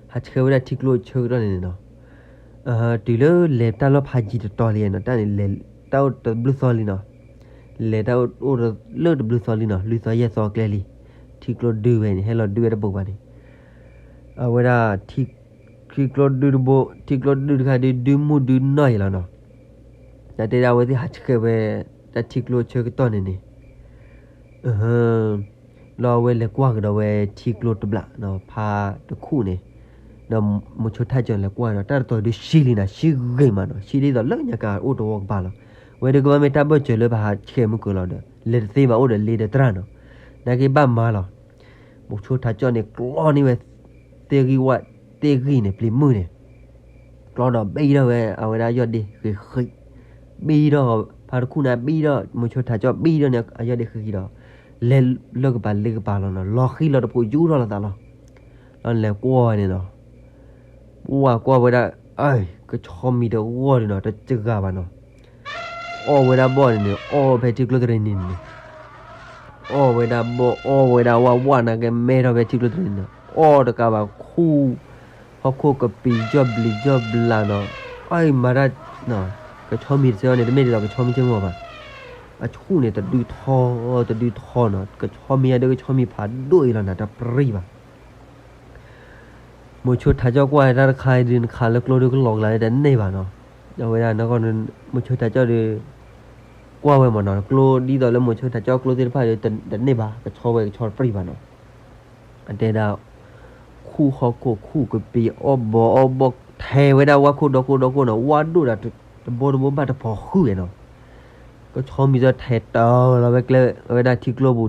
ဟးဆှဲးဝဲဒၣ်ထံကျိဆၢကတီၢ်န့ၣ်န့ၣ်နီၤ, တုၤလၢလဲၤတၢ်လီၢ်ဖးယံၤတတီၤလံနီၤ, တၢ်န့ၣ်လဲၤတၢ်အိၣ်တဘျုးသီလံနီၤ, လဲၤတၢ်အိၣ်လၢတဘျုးသီလံနီၤ, လွံၢ်သီယဲၢ်သီကျဲလံ, ထံကျိဒုဝဲန့ၣ် ဟဲလီၤဒုဝဲတဘူးဘၣ်န့ၣ်, အဝဲဒၣ် ထံကျိဒုတဘိ, ထံကျိဒုတခါဒု ဒုမုၢ်ဒုနီၢ်ယံၤလီၤနီၤ, တၢ်တဲဒၣ်အဝဲသ့ၣ်ဟးဆှဲးဝဲ တၢ်ထံကျိဆၢကတီၢ်န့ၣ်န့ၣ် လီၤအဝဲလဲၤကွၢ်ကဒီးဝဲထံကျိတဘျီနီၤ, ဖါတခူၣ်န့ၣ်, ဒီးမိၤဆိထးကၠီၣ်လဲၤကွၢ်ဒီး တၢ်တတီၤဒုဆှံလံနီၤ, ဆှံဂ့ၤမးနီၤ, ဆှံဒ်သိးလၢညါကအိၣ်တဝီကပၤလီၤ, ဝဲဒုးကဘၣ်မ့ၢ်တၢ်ဘၢၣ်စၢၤလၢပဟးဆှဲးမုၢ်ကၢၤလီၤဒီး လဲၤတသ့ဘၣ်အိၣ်ဒီးလ့ဒီးတြၢ်နီၤ, နာ်က့ဘၣ်မၤလီၤ, မိၤဆိထးကၠီၣ်န့ၣ် ကျီန့ၢ်ဝဲ သ့ၣ်ဂံၢ်ဝၣ်, သ့ၣ်ဂံၢ်န့ၣ် ပျံၤမုၢ်န့ၣ်, ကျီဒီးဘံထီၣ်ဝဲ အဝဲဒၣ်ယီၢ်ဒ့ဃံးဃံး, ဘံထီၣ် ဖါတခူၣ်န့ၣ် ဘံထီၣ် မိၤဆိထးကၠီၣ်ဘံထီၣ်န့ၣ် အယီၢ်ဒ့ဃံးဃံးဒီး လဲၤလၢကပၤလ့ကပၤလီၤနီၤ, လီၤဃံလီၤတဖိးယူၢ်ထီၣ်လီၤသးလီၤ, ဒီးလဲၤကွၢ်ဝဲန့ၣ်နီၤ, ဝၢ်ကွၢ်ဝဲဒၣ်, အၢ ကဆီမံၤတဂီၢ်ဒုနီၤ တစှၤဘၣ်နီၤ, အီၣ်ဝဲဒၣ်ဘီၣ်န့ၣ်န့ၣ် အီၣ်ဖဲထံကျိတရံးနံၤန့ၣ်န့ၣ် အီၣ်ဝဲဒၣ်ဘီၣ် အီၣ်ဝဲဒၣ်ဝၣ် ဝၣ်နာ်က့မဲထီၣ်ဖဲထံကျိတရံးန့ၣ် အီၣ်တကးဘၣ်ခူၣ်, ဟီၣ်ခိၣ်ကပံာ်ယီၢ်ဘျံးယီၢ်ဘျးနီၤ, အၢ မၤတၢ်, ကဆီမံၤတစဲးအီၤန့ၣ် တမ့ၢ်ဒ်သိးကဆီမံၤစဲးမီၤဘၣ်, အဆူၣ်န့ၣ် တဒုထီ, တဒုထီနီၤ, ကဆီမံၤအဒု ကဆီမံၤဖးဒိၣ်အံၤလီၤနၤ တပြံၢ်ဘၣ် မိၤဆိထးကၠီၣ်ကွၢ်တၢ်တခါအံၤဒုး နခးလၢကျိဒုကလီၤကလၤလၢတန့ၢ်ဘၣ်နီၤ, အဝဲဒၣ်နီၢ်ကီၢ်န့ၣ် မိၤဆိထးကၠီၣ်ဒုး ကွၢ်ဝဲမးနီၤ, ကျိဒ်သိးလၢမိၤဆိထးကၠီၣ်ကျိသ့ၣ်တဖၣ်ဒုး တန့ၢ်ဘၣ်, ကဆီဝဲကဆီတပြံၢ်ဘၣ်နီၤ, အတဲဒၣ်, ခူၣ်ဟီၣ်ခိၣ်ခူၣ်ကပံာ်အီၣ်ဘီအီၣ်ဘီၣ် ထဲးဝဲဒၣ်ဝၣ်ခိၣ်ဒီခိၣ်ဒီခိၣ်နီၤ, ဝၣ်ဒိၣ်ဒီးတဘိတဘိဘၣ်တဖီဃုာ်ဝဲနီၤ ကဆီမံၤဒီးထဲးတၢ်လီၤဝဲကျဲဝဲဒၣ်ထံကျိပူၤ,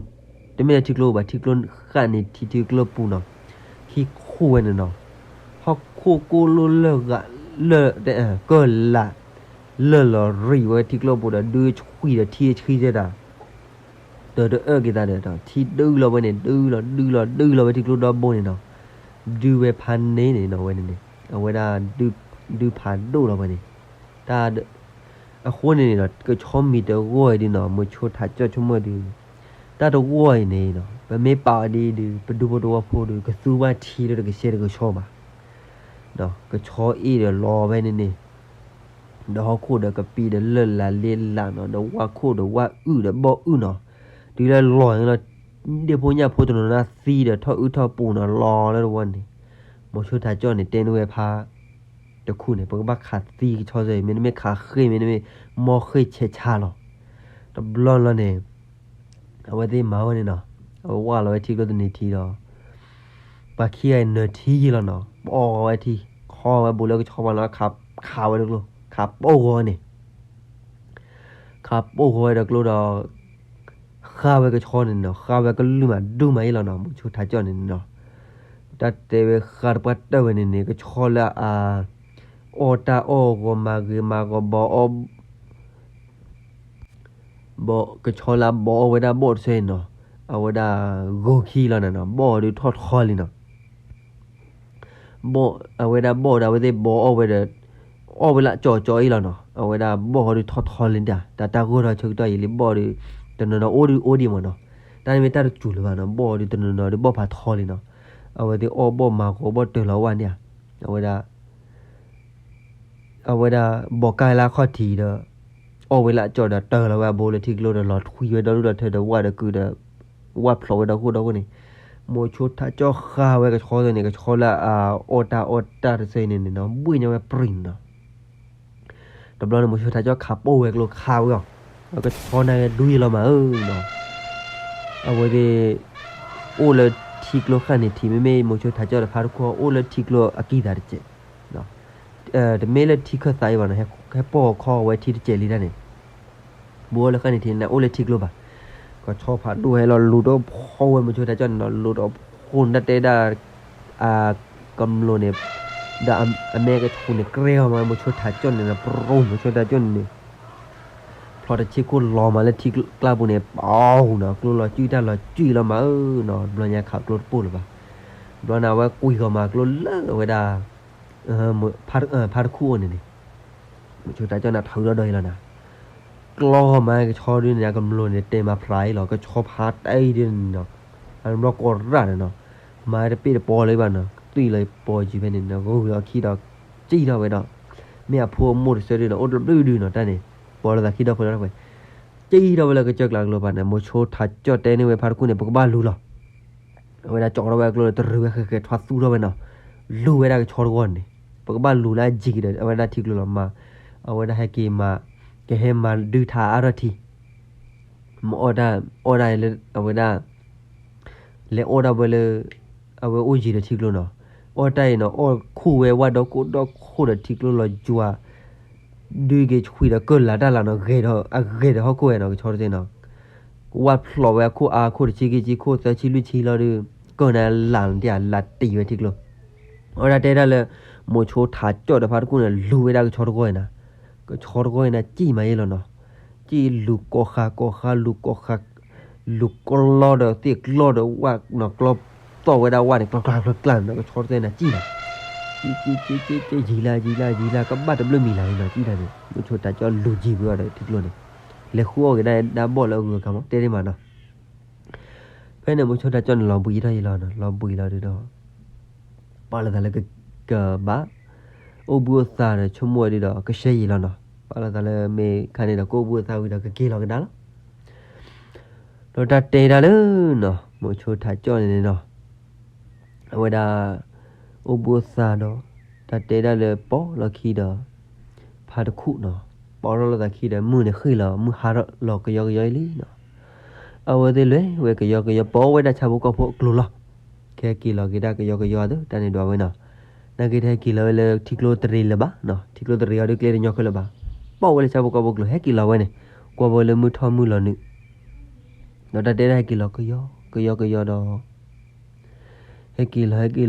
တမ့ၢ်လၢထံကျိပူၤဘၣ်, ထံကျိဃၣ်န့ၣ် ထံထံကျိပူၤနီၤ, ဟံၣ်ခိၣ်ဝဲန့ၣ်နီၤ, ဟီၣ်ခိၣ်ကိၣ်လိၣ်လၢဂၤ, လၢ, ကၢၢ်လး, လၢာ်လီၤရံၣ်ဝဲထံကျိပူၤဒီး ဒုးဆှံဒီးထံဆှံသ့တၢ် တၢ်တအၢၣ်က့ၤသးဒီး ထံဒုလီၤဝဲန့ၣ် ဒုလီၤဒုလီၤဒုလီၤဝဲထံကျိဒီဘိန့ၣ်နီၤ, ဒုဝဲဖးန့ၣ်န့ၣ်နီၤ ဝဲန့ၣ်န့ၣ် အဝဲဒၣ် ဒုဖးဒိၣ်လီၤဝဲန့ၣ်, တၢ်, အဃိန့ၣ်န့ၣ်ဒီး ကဆီမံၤတဂီၢ်အံၤဒုနီၤ မိၤဆိထးကၠီၣ်ဆိကမိၣ်ဒု, တၢ်တဂီၢ်အံၤန့ၣ်နီၤ ပမ့ၢ်ပာ်အီၤဒ်အံၤဒု ပဒူဖိတဝီဖိဒု ကသူဘၣ်ထံလၢတကဆှဲတကဆှီဘၣ်, ကဆီအ့ၣ်ဒီးလီၤဝဲန့ၣ်န့ၣ် ဒီးဟီၣ်ခိၣ်ဒီးကပံာ်ဒီးလၢာ်လးလ့လးနီၤ ဒီးဝၣ်ခိၣ်ဒီးဝၣ်အုၣ်ဒီးဘီၣ်အုၣ်နီၤ, တုၤလၢလီၤန့ၣ်လီၤ, ဒ့ၣ်ဖိညၣ်ဖိတနီၤနီၤသံဒီးထီၣ်အုၣ်ထီၣ်ပူၤနီၤ လီၤလၢတဝီန့ၣ်, မိၤဆိထးကၠီၣ်န့ၣ် တဲန့ၢ်ဝဲဖါတခူၣ်န့ၣ် ပကဘၣ်ခးသံကဆီစၢ်အံၤ မ့တမ့ၢ်ခးဃ့ၢ် မ့တမ့ၢ် မီၢ်ဃ့ၢ်ဆဲးဆါလီၤ, တဘျီလီၤန့ၣ် အဝဲသ့ၣ်မၤဝဲန့ၣ်နီၤ, အဝဲဝၢ်လီၤဝဲထံကျိတန့ၢ်ထံဒီး ပှၤခံဂၤအံၤနၢၤထံယံာ်လီၤနီၤ, ပအီၣ်ဂီၤဝဲထံ, ခီဝဲဘူးလၢကဆီပှၤလီၤ, ခးဝဲတကျိ, ခးပိၢ်ဂီၤဝဲန့ၣ်, ခးပိၢ်ဂီၤဝဲဒီးကျိဒီး ဃါဝဲကဆီန့ၣ်နီၤ, ဃါဝဲကလုၢ်မးဒုမးယံာ်လီၤနီၤ, မိၤဆိထးကၠီၣ်န့ၣ်နီၤ, တၢ်တဲဝဲဃါတပှၢ်တၢၢ်ဝဲန့ၣ်န့ၣ် ကဆီလၢအ အီၣ်တၢ်အီၣ်ဂီၤမၤဂ့ၤမၤဂီၤဘီအီၣ် ဘီ ကဆီလၢအဘီအီၣ်ဝဲဒၣ်ဘီၣ်တဆၢအံၤနီၤ, အဝဲဒၣ်ဂီၤခံလီၤန့ၣ်နီၤ, ဘီၣ်ဒုးထီၣ်ထီလံနီၤ, ဘီၣ် အဝဲဒၣ်ဘီၣ်ဒီး အဝဲသ့ၣ်ဘီအီၣ်ဝဲဒီး အီၣ်ဝဲလၢကၠီကၠီအံၤလီၤနီၤ, အဝဲဒၣ်ဘီၣ်ဒုးထီၣ်ထီလံတၢ် တၢ်တၢ်ဂီၢ်ထီၣ်ဆၢကတီၢ်အံၤလံ ဘီၣ်ဒုး တနီၤနီၤအိၣ်ဒုးအိၣ်ဒံးမးနီၤ, တၢ်န့ၣ်မ့ၢ်တၢ်တစူၤလၢၤဘၣ်နီၤ, ဘီၣ်ဒုးတနီၤနီၤဒုးဘီၣ်ဖးထီလံနီၤ, အဝဲသ့ၣ်အီၣ်ဘီၣ်မၤဂီၤဘီၣ်တၢၢ်လီၤဝဲန့ၣ်ဧါ, အဝဲဒၣ် အဝဲဒၣ်ဘီၣ်ကၢ်လၢအခီၣ်ထံးဒီး အီၣ်ဝဲလၢအကၠီဒီးတၢၢ်လီၤဝဲအဘိလၢထံကျိဒီး လီၤထွံဝဲဒီဒူၣ်ဒီထၢဒီးဝၣ်ဒီးကုာ်ဒီး ဝၣ်ဖျိးဝဲဒီခိၣ်ဒီခိၣ်န့ၣ်, မိၤဆိထးကၠီၣ်ဃါဝဲကဆီန့ၣ် ကဆီလၢအအီၣ်တၢ်အီၣ်တၢ်တဆၢအံၤန့ၣ်နီၤ ဘှ့ၣ်ညါဝဲပြံၤန့ၣ်နီၤ, တဘျီန့ၣ် မိၤဆိထးကၠီၣ်ခးပိၢ်ဝဲကျိခးဝဲအီၤ, အကဆီန့ၣ်ဒူယံာ်လီၤမးဧၢနီၤ, အဝဲသ့ၣ် အိၣ်လၢ ထံကျိဃၣ်န့ၣ်ထံး မ့မ့ၢ်မိၤဆိထးကၠီၣ်ဒီးဖါတခူၣ်အိၣ်လၢထံကျိအကံၢ်သးတစဲး, တမ့ၢ်လၢထံခၢၣ်သးအံၤဘၣ်နီၤ, ဟဲပိာ်ခီဝဲထံတစဲးလံတၢ်န့ၣ်, ဘူးအီၤလၢဃၣ်န့ၣ်ထံးန့ၣ် အိၣ်လၢထံကျိဘၣ်. ကဆီဖးဒိၣ်ဟဲလီၤလူၤဒီးဖီဝဲမိၤဆိထးကၠီၣ်န့ၣ်နီၤ, လူၤဒီးဖီနတၢ်တဲဒၣ် အကမျိၣ်န့ၣ်, ဒီးအမဲကဆူၣ်န့ၣ် ကြဲအီၤမး မိၤဆိထးကၠီၣ်န့ၣ်နီၤ, ပြူမိၤဆိထးကၠီၣ်န့ၣ်န့ၣ် ဖျိတဆ့ခိၣ်လီၤမးလၢထံကျါပူၤန့ၣ်, ပီနီၤ ကျိလီၤစုၣ်တၢ်လီၤစုၣ်လီၤမးဧၢနီၤ, ဘျီညါခးကျိတပိၢ်လၢၤဘၣ်. ဘျီန့ၣ် အဝဲကွံာ်ဂီၤမးကျိလၢအဝဲဒၣ် ဖါတခူၣ်အိၣ်န့ၣ်န့ၣ်, မိၤဆိထးကၠီၣ်န့ၣ်ထုးဒီဒီအံၤလီၤနီၤ, ကျီဂီၤမးကဆီဒုန့ၣ် အကမျိၣ်န့ၣ် တဲမၤဖျါအံၤလီၤ, ကဆီဖးတဲအံၤဒုန့ၣ်နီၤ, အဘျီကိးရၣ်န့ၣ်နီၤ, မၤတပ့ၢ်တပီၤလၢၤဘၣ်နီၤ, သွံၣ်လီၤပီၤယံၤဖဲန့ၣ်နီၤ, ဂုာ်လီၤခံဒီး စံၣ်ထီၣ်ဝဲဒီး မ့ၢ်အဖိအမိၢ်တစၢဒုနီၤ, အိၣ်တဘျုးဒုနီၤ, တၢ်န့ၣ် ပိာ်လိာ်သးခံဒီဖိဒီတဖၣ်, စံၣ်ထီၣ်ဝဲလၢကစၢၢ်ကျါကျိဖးန့ၣ်, မိၤဆိထးကၠီၣ်တဲန့ၢ်ဝဲဖါတခူၣ်န့ၣ် ပကဘၣ်လူၤလီၤ. အဝဲဒၣ်ကၠီထီၣ်ဝဲအကျိဒီး တရံးဝဲဃဲးဃဲး ထွါသူထီၣ်ဝဲနီၤ, လူၤဝဲဒၣ်ကဆီတဂီၢ်န့ၣ်, ပကဘၣ်လူၤလၢအယံၤကဒီး အဝဲဒၣ်ထံကျိလီၤမး, အဝဲဒၣ်ဟဲက့ၤမၤ ကဟဲမၤဒုးထါအါထီၣ်ထံ မ့ၢ်အီၣ်တၢ် အီၣ်တၢ်လၢအဝဲဒၣ် လဲၤအီၣ်ဒၣ်ဝဲလၢ အဝဲအိၣ်ယံၤဒီးထံကျိနီၤ, အီၣ်တၢ်အံၤနီၤ, အီၣ်ခိၣ်ဝဲဝၣ်ဒီခိၣ်ဒီခိၣ်ဒီးထံကျိလီၤယွၤ, ဒုးက့ၤဆွံဒီးကၢၢ်လၤတၢ်လၤနီၤ, ဂဲၤဒီးအဂဲၤဒီးဟီၣ်ခိၣ်ဝဲနီၤ, ကဆီတသ့နီၤ, ကဝၣ်ဖျိးဝဲအခိၣ်အါခိၣ်တဆံခံဆံခိၣ်သၢဆံလွံၢ်ဆံလီၤဒီး ကၢၢ်န့ၣ်လၤတ့ၢ်လၤတံၢ်ဝဲထံကျိ အဝဲဒၣ်တဲဒၣ်လၢ မိၤဆိထးကၠီၣ်ဒီးဖါတခူၣ်န့ၣ် လူၤဝဲဒၣ်ကဆီတဂီၢ်အံၤနီၤ, ကဆီတဂီၢ်အံၤန့ၣ် စံၣ်မးယဲလီၤနီၤ, စံၣ်လူၤကိးဃာ်ကိးဃာ် လူၤကိးဃာ် လူၤကျီဒီးသ့ၣ်ကျီဒီးဝၣ်နီၤ, ကျီသီၣ်ဝဲဒၣ်ဝၣ်န့ၣ် ကျီကျီကျီကျီနီၤ, ကဆီတသ့န့ၣ် စံၣ်နီၤ, စံၣ်စံၣ်စံၣ်စံၣ် ယံာ်လၢယံာ်လၢယံာ်လၢ ကဘၣ်တဘျုးမံၤလၢ်လံနီၤ, စံၣ်တၢ်န့ၣ် မိၤဆိထးကၠီၣ်လူၤယံၤဝဲအီၤဒီးထံကျိန့ၣ်, လဲၤဃုအီၣ်က့ၤဒၣ်ဒၣ်ဘီၣ်လၢအဂုၤအဂၤမး တဲဒၣ်မးနီၤ ဖဲန့ၣ် မိၤဆိထးကၠီၣ်န့ၣ် လီၤဘှံးထီၣ်ယံၤလီၤနီၤ, လီၤဘှံးလီၤဒုးဒီး ပာ်လီၤသးလၢကကဘၣ် အိၣ်ဘှံးအိၣ်သါဒီး ဆိကမိၣ်ဝဲဒုးဒီး ကရှဲယံၤလီၤနီၤ, ပာ်လီၤသးလၢမ့ၢ်ခါန့ၣ်ဒီး ကအိၣ်ဘှံးအိၣ်သါဝံၤဒီး ကက့ၤလီၤကဒါလီၤ. ဒီးတၢ်တဲဒၣ်လၢနီၤ မိၤဆိထးကၠီၣ်န့ၣ်နီၤ အဝဲဒၣ် အိၣ်ဘှံးအိၣ်သါဒီး တၢ်တဲဒၣ်လၢပိာ်လီၤခံဒီး ဖါတခူၣ်နီၤ, ပိာ်ထီၣ်လိာ်သးခံဒီး မုၢ်န့ၣ်ဃ့ၢ်လီၤ မုၢ်ဟါထီၣ်လီၤကယီကယီလံနီၤ, အဝဲသ့ၣ်လဲၤဝဲကယီကယီ ပိာ်ဝဲဒၣ်ဆၣ်ဖိကီၢ်ဖိအကျိၤလီၤ. ကဟဲက့ၤလီၤက့ၤဒၣ်ကယီကယီသ့ တၢ်န့ၣ်ဒွးဝဲနီၤ, နာ်က့တဟဲက့ၤလီၤဝဲလၢထံကျိတရံးလၢၤဘၣ်နီၤ, ထံကျိတရံးအီၤဒီးကျဲတညီခဲလၢာ်ဘၣ်, ပိာ်ဝဲလၢဆၣ်ဖိကီၢ်ဖိကျိၤ ဟဲက့ၤလီၤဝဲန့ၣ် ကွၢ်ဝဲလၢမုၢ်ထီၣ်မုၢ်လီၤနုာ် ဒီးတၢ်တဲဒၣ်ဟဲက့ၤလီၤကယီကယီကယီဒီး ဟဲက့ၤလီၤဟဲက့ၤလီၤဒီး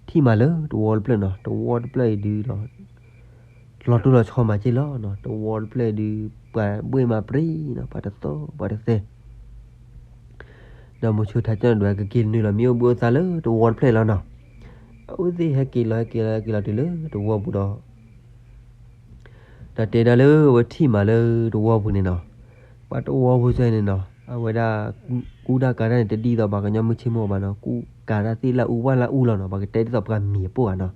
ထံၣ်မးလၢတဝီတဖျၢၣ်နီၤ, တဝီတဖျၢၣ်အံၤဒုးဒီး လီၤတိၢ်လီၤဆီမးက့လီၤနီၤ, တဝီတဖျၢၣ်အံၤဒုး ပှၤဘှ့ၣ်မးပြံနီၤ, ပှၤတသီပှၤတသဲ ဒီးမိၤဆိထးကၠီၣ်န့ၣ်ဒွးကက့ၤနုာ်လီၤမ့ၢ်အိၣ်ဘှံးအိၣ်သါလၢတဝီတဖျၢၣ်လီၤနီၤ, အဝဲသ့ၣ်ဟဲက့ၤလီၤဟဲက့ၤလီၤဟဲက့ၤလီၤတုၤလၢတဝီပူၤဒီး တၢ်တဲဒၣ်လၢအဝဲထံၣ်မးလၢတဝီပူၤန့ၣ်နီၤ, ပှၤတဝီပူၤစ့ၢ်န့ၣ်နီၤ, အဝဲဒၣ် ကူတၢ်ကၤတၢ်န့ၣ် တဒ်သိးပှၤကညီမုၢ်ဆ့ၣ်မုၢ်ဂီၤဘၣ်နီၤ, ကူကၤတၢ်သ့ၣ်လၢအူဝၣ်လၢအူလီၤနီၤ, ပှၤကတဲဒ်သိးပှၤမံၤအပိၢ်ဘၣ်နီၤ,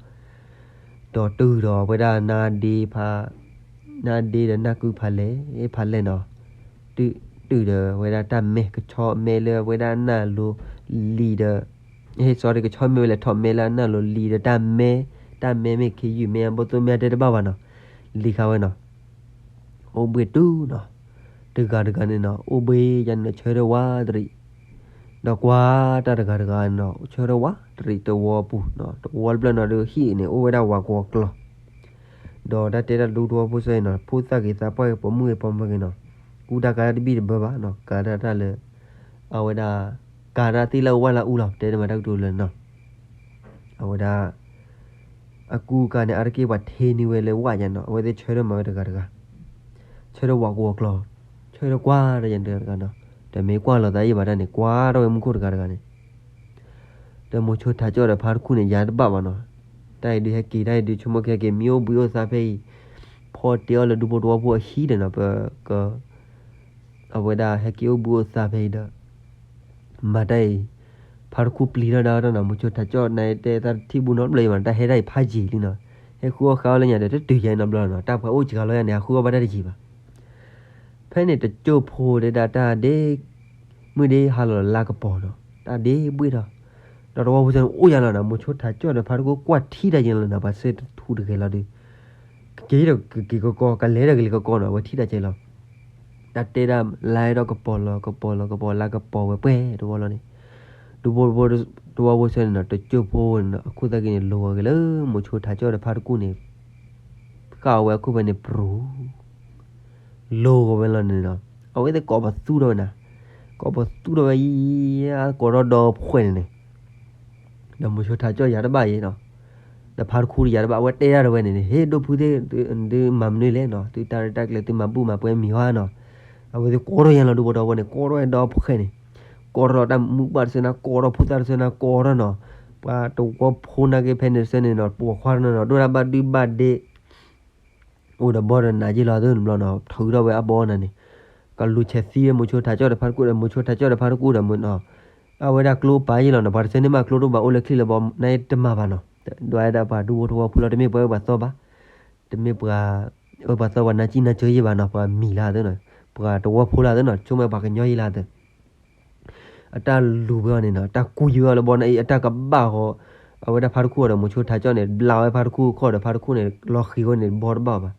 ဒီးတုၤဒီးအဝဲဒၣ်နါဒ့ဖး နါဒ့ဒီးနၢ်ကုဖးလဲၢ် ဖးလဲၢ်နီၤ, တုၤဒီးအဝဲဒၣ်တၢ်မဲ ကဆီမဲလၢအဝဲဒၣ်အနၢ်လိၤလံၤဒီး ဟဲ sorry ကဆီမဲဝဲလဲၤထီၣ်မဲလၢအနၢ်လိၤလံၤဒီးတၢ်မဲ, တၢ်မဲမ့ၢ်ခ့ယုၢ်မဲအဘိသိမဲအတဲတဘၣ်ဘၣ်နီၤ, လံၤခါဝဲနီၤ, အိၣ်ဘှံးတုၤနီၤ, တဂၤတဂၤန့ၣ်နီၤ အိၣ်ဘှံးယါန့ၣ်နီၤ ဆၢထၢၣ်ဝးတရံး, ဒီးကွၢ်တၢ်တဂၤတဂၤနီၤ ဆၢထၢၣ်ဝးတရံးတဝီပူၤနီၤ, တဝီတဖျၢၣ်နီၤဒီးဟံၣ်န့ၣ် အိၣ်ဝဲဒၣ်ဝးကဝီၤကျီၤ ဒီးတၢ်တဲတၢ်ဒူတဝီဖိစ့ၢ်နီၤ ဖိသၣ်ဂ့ၤသးပှၢ်ဂ့ၤ ပိာ်မုၣ်ဂ့ၤပိာ်မၢၤဂ့ၤနီၤ, ကူတၢ်ကၤတၢ်တဘံၣ်တဘၢဘၣ်နီၤ, ကၤတၢ်တၢ်လၢ အဝဲဒၣ် ကၤတၢ်သ့ၣ်လၢအဝၣ်လၢအူလီၤ တဲတမၤတၢ်ကတိၤလၢနီၤ, အဝဲဒၣ် အကူကၤန့ၣ် အါတက့ၢ်ပှၤထ့န့ၢ်ဝဲလၢဝၣ်ယါနီၤ, အဝဲသ့ၣ်ဆၢထၢၣ်မၤဝဲတဂၤတဂၤ, ဆၢထၢၣ်ဝးကဝီၤကျီၤ, ဆၢထၢၣ်ကွၢ်တၢ်ယါန့ၣ်တဂၤတဂၤနီၤ, တမ့ၢ်ကွၢ်လီၤသးအံၤဘၣ်တၢ်န့ၣ် ကွၢ်ထီၣ်ဝဲမူခိၣ်တဂၤတဂၤန့ၣ် ဒီးမိၤဆိထးကၠီၣ်ဒီးဖါတခူၣ်န့ၣ် ယါတဘၣ်ဘၣ်နီၤ, တၢ်အံၤဒုးဟဲက့ၤတၢ်အံၤဒုး ဆိကမိၣ်ကဟဲက့ၤ မ့ၢ်အိၣ်ဘှံးအိၣ်သါဖဲအံၤ, ဖီတဲအီၤလၢဒူဖိတဝီဖိအဟံၣ်ဒီးနီၤ, ပက အဝဲဒၣ်ဟဲက့ၤအိၣ်ဘှံးအိၣ်သါဖဲအံၤဒီး မၤတၢ်အံၤ, ဖါတခူၣ်ပျံၤထီၣ်ဒၣ်တၢ်နီၤ, မိၤဆိထးကၠီၣ်နတၢ်သးတထံၣ်ဘူးနီတဘျီအံၤဘၣ်, တၢ်ဟဲဒၣ်အံၤဖးယံာ်လံနီၤ, ဟဲဃုအီၣ်ဃုအီလၢညါဒီး တတုၤယါအံၤနီတဘျီနီၤ, တၢ်ပှၤအိၣ်စှၤလီၤယါန့ၣ် ဟးဃုအီၣ်ဘၣ်တၢ်တယံာ်ဘၣ်. ဖဲန့ၣ်တကၠိၢ်ဖိဒဲဒၣ်တၢ်ဒ့ မုၢ်ဒ့ဟါလီၤလါကပီၤနီၤ, တၢ်ဒ့ဘှ့ၣ်ထီၣ်, ဒီးတဝီဖိစ့ၢ်န့ၣ်အိၣ်ယါလီၤနီၤ, မိၤဆိထးကၠီၣ်ဒီးဖါတခူၣ်ကွၢ်ထံတၢ်ယါလီၤနီၤ, ပှၤစ့ၢ်ထူတဂဲၤလီၤဒီး ကက့ၤဒီးကက့ၤကကီ, ကလဲၤဒီးကလဲၤကကီနီၤ, အဝဲထံၣ်တၢ်ကဲလီၤ. တၢ်တဲဒၣ်လါဒီးကပီၤလီၤ ကပီၤလီၤ ကပီၤလါကပီၤဝဲပှဲၤတဝီလီၤန့ၣ်, ဒီး ဒူဖိတဝီဖိဆၢန့ၣ်နီၤ တကၠိၢ်ဖိန့ၣ်နီၤ အခိၣ်သၣ်က့န့ၣ် လိၤဂီၤက့ၤလၢမိၤဆိထးကၠီၣ်ဒီးဖါတကူၣ်န့ၣ် ဃၣ်အဝဲအခိၣ်ဖဲန့ၣ် ပြူၤ လိၤဂီၤဝဲလီၤန့ၣ်နီၤ အဝဲသ့ၣ်ကိးပသူထီၣ်ဝဲနၤ ကိးပသူထီၣ်ဝဲယံၤ ကိးထီၣ်ဒီဖှဲးန့ၣ်န့ၣ် ဒီးမိၤဆိထးကၠီၣ်ယၤတဘၣ်အံၤနီၤ ဒီးဖါတကူၣ်တယၤတဘၣ် အဝဲတဲဒၣ်တဝဲန့ၣ်န့ၣ် ဟ့ၣ်ဒိၣ်ဖုသ့ၣ် သုမၤမနုၤလဲၣ်နီၤ သုတၢ်ရဲၣ်တၢ်ကျဲၤသုမၤဘူၣ်မၤပှဲၤမံၤဟါနီၤ အဝဲသ့ၣ်ကိးထီၣ်ယၤလီၤ ဒူဖိတဝီဖိန့ၣ် ကိးထီၣ်ဝဲဒီဖှဲးန့ၣ် ကိးထီၣ်တၢ်မူးဘၣ်တဆၢနၤ ကိးထီၣ်ဖိသၣ်တဆၢနၤ ကိးထီၣ်နီၤ ပှၤတဝီဖိနာ်က့ဖဲန့ၣ်တဆၢန့ၣ်နီၤ ပိာ်ခွါနီၤနီၤ ဒိၣ်တၢ်ဘၣ်ဒုဘၣ်ဒ့ အိၣ်ဒီးဘီဒီးနးယ့ၢ်လီၤသုန့ၣ်ဘျီနီၤ ထုးထီၣ်ဝဲအဘီနၤန့ၣ် ကလူၤဆဲးသံဝဲမိၤဆိထးကၠီၣ်ဒီးဖါတကူၣ်ဒီး မိၤဆိထးကၠီၣ်ဒီးဖါတကူၣ်ဒီးမနီၤ အဝဲဒၣ်ကျိပာ်ယ့ၢ်လီၤနီၤ ပှၤတဆၢန့ၣ်မးကျိတအိၣ်ဘၣ် အိၣ်လၢချံလၢဘီ နတမၤဘၣ်နီၤ ဒွးဝဲဒၣ်ပှၤဒူဖိတဝီဖိလီၤ တမ့ၢ်ပှၤအၢပှၤသီဘၣ် တမ့ၢ်ပှၤ အၢပှၤသီပှၤနါစံၣ်နါစၢၤယ့ၢ်ဘၣ်နီၤ ပှၤမံၤလၢသုနီၤ ပှၤတဝီဖိလၢသုနီၤ ဆိကမိၣ်ပှၤကညီယ့ၢ်လၢသု အတၢ်လူၤဝဲအီၤန့ၣ်နီၤ တၢ်ကူယံၤဝဲအီၤလၢဘီနအံၤ အတၢ်ကဘၣ်ဃီ အဝဲဒၣ်ဖါတခူၣ်အီၤဒီးမိၤဆိထးကၠီၣ်န့ၣ် ဘျးဝဲဖါတခူၣ်ခီၣ်ဒီးဖါတခူၣ်န့ၣ် လီၤဃံၤဝဲန့ၣ် ဘီတဘၣ်ဘၣ်.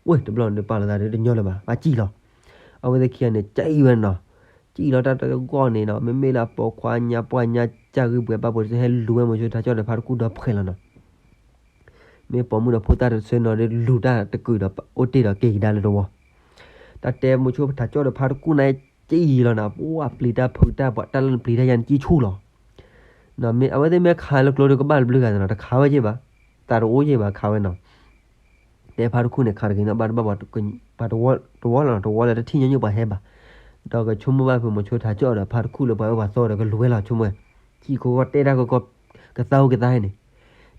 ဝ့ၢ်တဘျီန့ၣ် ပာ်လီၤသးဒီးတညီလၢၤဘၣ် ဘၣ်စံၣ်လီၤ. အဝဲသ့ၣ်ခံဂၤန့ၣ် ကၠံၣ်ဝဲနီၤ, ကၠံၣ်လီၤတၢ်တဂီၢ်န့ၣ်နီၤ မ့မ့ၢ်လၢအပိာ်ခွါညါပှၢ်ညါ ကၢ်ဂံၢ်ပှဲၤဘၣ်ဖိတစဲး ဟဲလူၤဝဲမိၤဆိထးကၠီၣ်ဒီးဖါတခူၣ်ဒီဖှဲးလီၤနီၤ. မ့ၢ်ပိာ်မုၣ်ဒီးဖိသၣ်တစဲးနီၤဒီး လူၤတၢ်တကုာ်ဒီး အိၣ်တ့ၢ်ဒီးက့ၤကဒါလၢတဝီ တၢ်တဲမိၤဆိထးကၠီၣ်ဒီးဖါတခူၣ်န့ၣ် ကၠံၣ်လီၤနီၤ ပှၤပျံၤတၢ်ဖုးတၢ် ပှၤတၢ်လၢနပျံၤတၢ်ယါနကံၣ်ဆူၣ်လီၤ. မ့ၢ်အဝဲသ့ၣ်မ့ၢ်ခးလၢကျိဒီးကဘၣ်တဘျုးဂၤနီၤ တခးဝဲယ့ၢ်ဘၣ်, သးတအိၣ်ယ့ၢ်ဘၣ်ခးဝဲနီၤ. တဲဖါတခူၣ်န့ၣ် ခးတဂ့ၤနီၤ ဘၣ်တဘၣ်ပှၤ ပှၤတဝီလီၤနီၤ တဝီလၢတထံၣ်ညီနုၢ်ပှၤဟဲဘၣ်. ဒီးကဆိကမိၣ်ဘၣ်ဖုးမိၤဆိထးကၠီၣ်ဒီးဖါတခူၣ်လၢပှၤအၢပှၤသီဒီးကလူၤဝဲလီၤ ဆိကမိၣ်ဝဲ, ကံၣ်ခိၣ်ကီၢ်တဲတၢ်ကီကီၢ် ကသါအိၣ်ကသါဟဲန့ၣ်,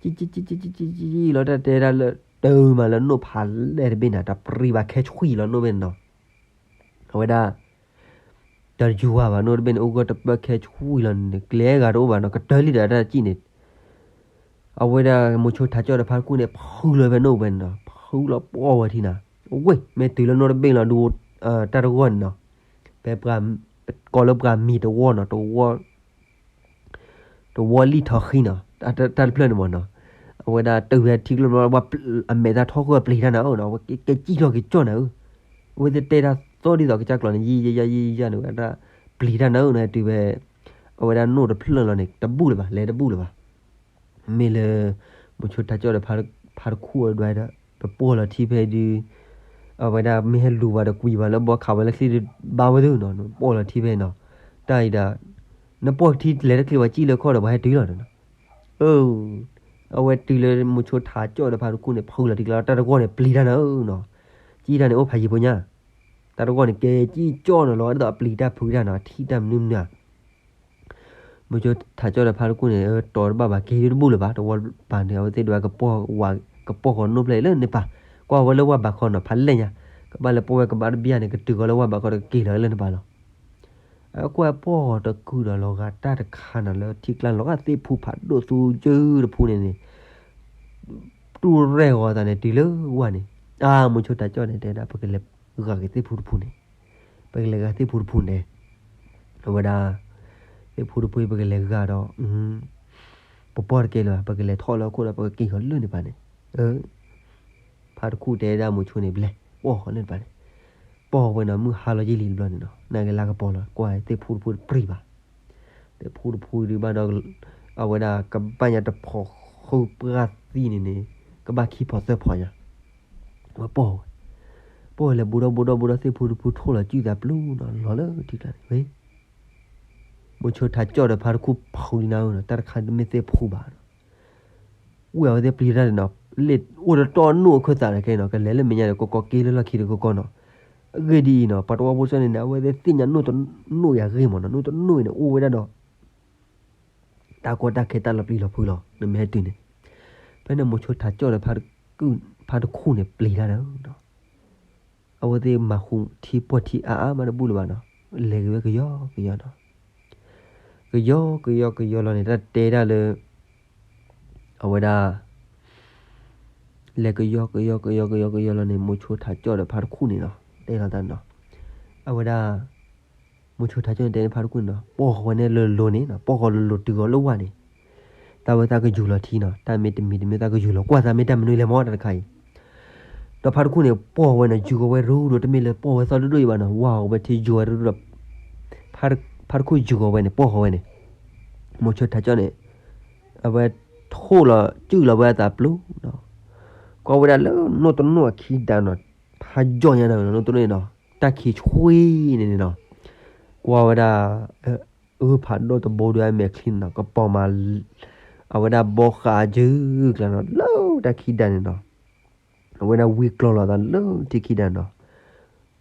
ကံၣ်လီၤတၢ်တဲဒၣ်လၢ တၢ်မၤလၢနိၣ်ဖးလဲၢ်တဘ့ၣ်န့ၣ် တပျံၤဘၣ်ခဲဆှံလီၤနိၣ်ဘ့ၣ်န့ၣ်နီၤ. အဝဲဒၣ် တယူၤဝါဘၣ် နိၣ်တဘ့ၣ်န့ၣ် အိၣ်ဂၢၢ်တပၢၢ်ခဲဆှံလီၤန့ၣ် ကျဲဂၤတအိၣ်ဘၣ်နီၤ ကတၢၢ်လံဒီးတၢ်ကံၣ်န့ၣ်. အဝဲဒၣ်မိၤဆိထးကၠီၣ်ဒီးဖါတခူၣ်န့ၣ် ဖုလီၤဖဲနိၣ်ဝဲန့ၣ်နီၤ ဖုလီၤပှီၢ်ဝဲထံနီၤ. ဝ့ၢ် မ့ၢ်တုၤလၢနိၣ်တဘ့ၣ်လီၤဒူ တၢ်တဂီၢ်န့ၣ်နီၤ, ဖဲပှၤ ကိးလၢပှၤမံၤတဝီနီၤ တဝီ တဝီလံထီၣ်ဃံနီၤ တၢ်တဖျၢၣ်န့ၣ်မ့ၢ်နီၤ. အဝဲဒၣ်တုၤဝဲထံကျိဘျီ အမဲာ်သၣ်ထီၣ်ဃိပျံၤတၢ်နၤဧၢနီၤ ကဲကံၣ်ထီၣ်က့ၤကၠီၣ်နၤဧၢ. အဝဲသ့ၣ်တဲတၢ်သီဒ်သိးကစၢ်ကျီၤန့ၣ် ယံယံယံယံန့ၣ် ဝဲဒၣ်ပျံၤတၢ်နၤဧၢနီၤ တုၤဖဲ အဝဲဒၣ်နိၣ်တဖျၢၣ်လီၤန့ၣ် တဘူၣ်လၢၤဘၣ် လဲၤတဘူၣ်လၢၤဘၣ်. မ့ၢ်လၢ မိၤဆိထးကၠီၣ်ဒီးဖါတခူၣ်အဒွဲဒီး ပပှီၢ်လီၤထံဖဲဒုး အဝဲဒၣ်မ့ၢ်ဟဲလူၤဘၣ်ဒီးကွံာ်ဘၣ်လၢဘီခးဝဲလၢချံဒီး ဘါဝဲသ့ၣ်နီၤ ပှီၢ်လီၤထံဖဲနီၤ. တၢ်အံၤဒီး နပှီၢ်ထံလဲၤတချ့ဝဲကံၣ်လၢခီၣ်ဒီး ပှၤဟဲတုၤလီၤနီၤ. အၢ အဝဲတုၤလၢမိၤဆိထးကၠီၣ်ဒီးဖါတခူၣ်န့ၣ် ဖုလီၤထံကျါ တၢ်တဂီၢ်န့ၣ် ပျံၤတၢ်နၤဧၢနီၤ. ကံၣ်တၢ်န့ၣ် အိၣ်ဖးယံၤဖိညါ တၢ်တဂီၢ်န့ၣ် ကဲကံၣ်ကၠီၣ်နီၤလီၤ ဒ်သိးအပျံၤတၢ်ဖုးတၢ်နီၤ ထံၣ်တၢ်မနုၤမနုၤဧါ. မိၤဆိထးကၠီၣ်ဒီးဖါတခူၣ်န့ၣ် တီၤတဘၣ်ဘၣ် က့ၤဒုတဘူၣ်လၢၤဘၣ် တဝီပာ်န့ၣ် အဝဲသ့ၣ်ဒွဲကပှီၢ်ဝဲ ကပှီၢ်ဃီၤနိၣ်ဖျဲၣ်လၢန့ၣ်ပၢ် ကွၢ်ဝဲလၢဝၢ်ဘးခီနီၤ ဖးလဲၢ်ညါ ကဘၣ်လၢပှီၢ်ဝဲကဘၣ်တဘျီန့ၣ် ကတုၤဃီၤလၢဝၢ်ဘးခီဒီးကက့ၤလီၤလၢန့ၣ်ပၢ်လီၤ. အကွၢ်ပှီၢ်ဃီၤတကုာ်ဒီးလီၤဂာ်တၢ်တခါနီၤ လၢထံကျါလီၤဂာ်သ့ၣ်ဖူဖးဒိၣ်သူကၢတဖူန့ၣ်န့ၣ် တူၢ်ရဲၣ်ဃီၤသးန့ၣ် တုၤလၢဝၢ်န့ၣ် အါ မိၤဆိထးကၠီၣ်န့ၣ် တဲဒၣ် ပကလဲၤဂာ်က့ၤသ့ၣ်ဖူတဖူန့ၣ် ပကလဲၤဂာ်သ့ၣ်ဖူတဖူန့ၣ် အဝဲဒၣ် သ့ၣ်ဖူတဖူ ပကလဲၤဂာ်ဒီး ပပှီၢ်တကဲလၢၤဘၣ် ပကလဲၤထီၣ်လၢအခိၣ်ဒီး ပကက့ၤဃီၤလၢန့ၣ်ပၢ်န့ၣ် ဖါတခူၣ်တဲဒၣ်မိၤဆိန့ၣ် ပလဲၤပှီၢ်ဃီၤလၢန့ၣ်ပၢ်န့ၣ် ပှီၢ်ဃီၤဝဲနီၤ မုၢ်ဟါလီၤယံာ်လံတဘျီန့ၣ်နီၤ နာ်က့ၤလါကပီၤလီၤ ကွၢ်သ့ၣ်ဖူတဖူတပြံၤဘၣ် သ့ၣ်ဖူတဖူဒုးဘၣ်ဒီး အဝဲဒၣ်ကဘၣ်ညါတဖိးဃုပှၢ်သံန့ၣ်န့ၣ် ကဘၣ်ခံဖိးသၢဖိးညါ ဝဲပှီၢ်ဝဲ ပှီၢ်ဝဲလဲၤဘူးဒီးဘူးဒီးဘူးဒီး သ့ၣ်ဖူတဖူထိၣ်လီၤ ကုၢ်သးပျူၤနီၤ လီၤလၢထံကျါန့ၣ် ဝဲ မိၤဆိထးကၠီၣ်ဒီးဖါတခူၣ်ဖုးလံနၤဧၢနီၤ တၢ်တခါတမ့ၢ်သ့ၣ်ဖူဘၣ်နီၤ ဝဲအဝဲသ့ၣ်ပျံၤတၢ်န့ၣ်နီၤ လၢအိၣ်တတီၢ်နိၣ်အခၢၣ်သးန့ၣ်ကဲနီၤ ကလဲၤလၢမဲာ်ညါဒီးကီကီ က့ၤလၢလီၢ်ခံဒီးကီကီနီၤ အဂ့ၢ်ဒ်အံၤနီၤ ပှၤတဝီဖိစၢ်န့ၣ်န့ၣ် အဝဲသ့ၣ်သ့ၣ်ညါနိၣ်တနိၣ်အံၤအဂ့ၢ်မ့ၢ်နီၤ နိၣ်တနိၣ်အံၤန့ၣ် အိၣ်ဝဲဒၣ်ဒီး တၢ်ကီတၢ်ခဲတၢ်လီၤပျံၤလီၤဖုးလီၤ နမ့ၢ်ဟဲတုၤန့ၣ် ဖဲန့ၣ်မိၤဆိထးကၠီၣ်ဒီး ဖါတခူၣ်န့ၣ် ပျံၤတၢ်ဒီး အဝဲသ့ၣ်မၤဃူထံပှီၢ်ထံအါအါမးတဘူၣ်လၢၤဘၣ်နီၤ လဲၤက့ၤဝဲကယီကယီနီၤ ကယီကယီကယီလီၤန့ၣ် တၢ်တဲဒၣ်လၢ အဝဲဒၣ် လဲၤကယီကယီကယီကယီကယီလီၤန့ၣ် မိၤဆိထးကၠီၣ်ဒီးဖါတခူၣ်န့ၣ်နီၤ တဲလီၤတၢ်နီၤ အဝဲဒၣ် မိၤဆိထးကၠီၣ်န့ၣ်တဲန့ၣ်ဖါတခူၣ်န့ၣ်နီၤ ပှီၢ်ဃီၤဝဲန့ၣ်လၢလိၤန့ၣ်နီၤ ပှီၢ်ဃီၤလိၤလိၤတုၤဃီၤလၢဝၢ်န့ၣ် တၢ်ဝဲသးကယူၤလီၤထံနီၤ တၢ်မ့ၢ်တမံၤတမ့ၢ်သးကယူၤလီၤ ကွၢ်သးမ့ၢ်တၢ်မနုၤလဲၣ်မ့ၢ်တၢ်တခါအံၤ ဒီးဖါတခူၣ်န့ၣ် ပှီၢ်ဃီၤဝဲနီၤ ယူၤဃီၤဝဲရူဒီး တမ့ၢ်လၢပှီၢ်ဝဲသီဒိၣ်ဒိၣ်အံၤဘၣ်နီၤ ဝၢ်ဃီၤဝဲထံယူၤဝဲရူဒီး ဖါတခူၣ်ယူၤဃီၤဝဲန့ၣ် ပှီၢ်ဃီၤဝဲန့ၣ် မိၤဆိထးကၠီၣ်န့ၣ် အဝဲထိၣ်လီၤ စုၣ်လီၤဝဲအသးပျိၤနီၤ, ကွၢ်ဝဲဒၣ်လၢနိၣ်တနိၣ်အခံဒၣ်နီၤ, ဖးယိာ်ညါနီၤ နိၣ်တနိၣ်န့ၣ်နီၤ, တၢ်ခံးဆှံန့ၣ်န့ၣ်နီၤ, ကွၢ်ဝဲဒၣ် ဂုၢ်ဖးဒိၣ်တဘိဒီးအမဲာ်ချံန့ၣ်နီၤ ကပီၤမး အဝဲဒၣ်ဘီဃးအစုကျါနီၤ လၢတၢ်ခံးဒၣ်န့ၣ်နီၤ, အဝဲဒၣ်ဝံကျီၤလီၤသးလၢထံခံဒၣ်နီၤ,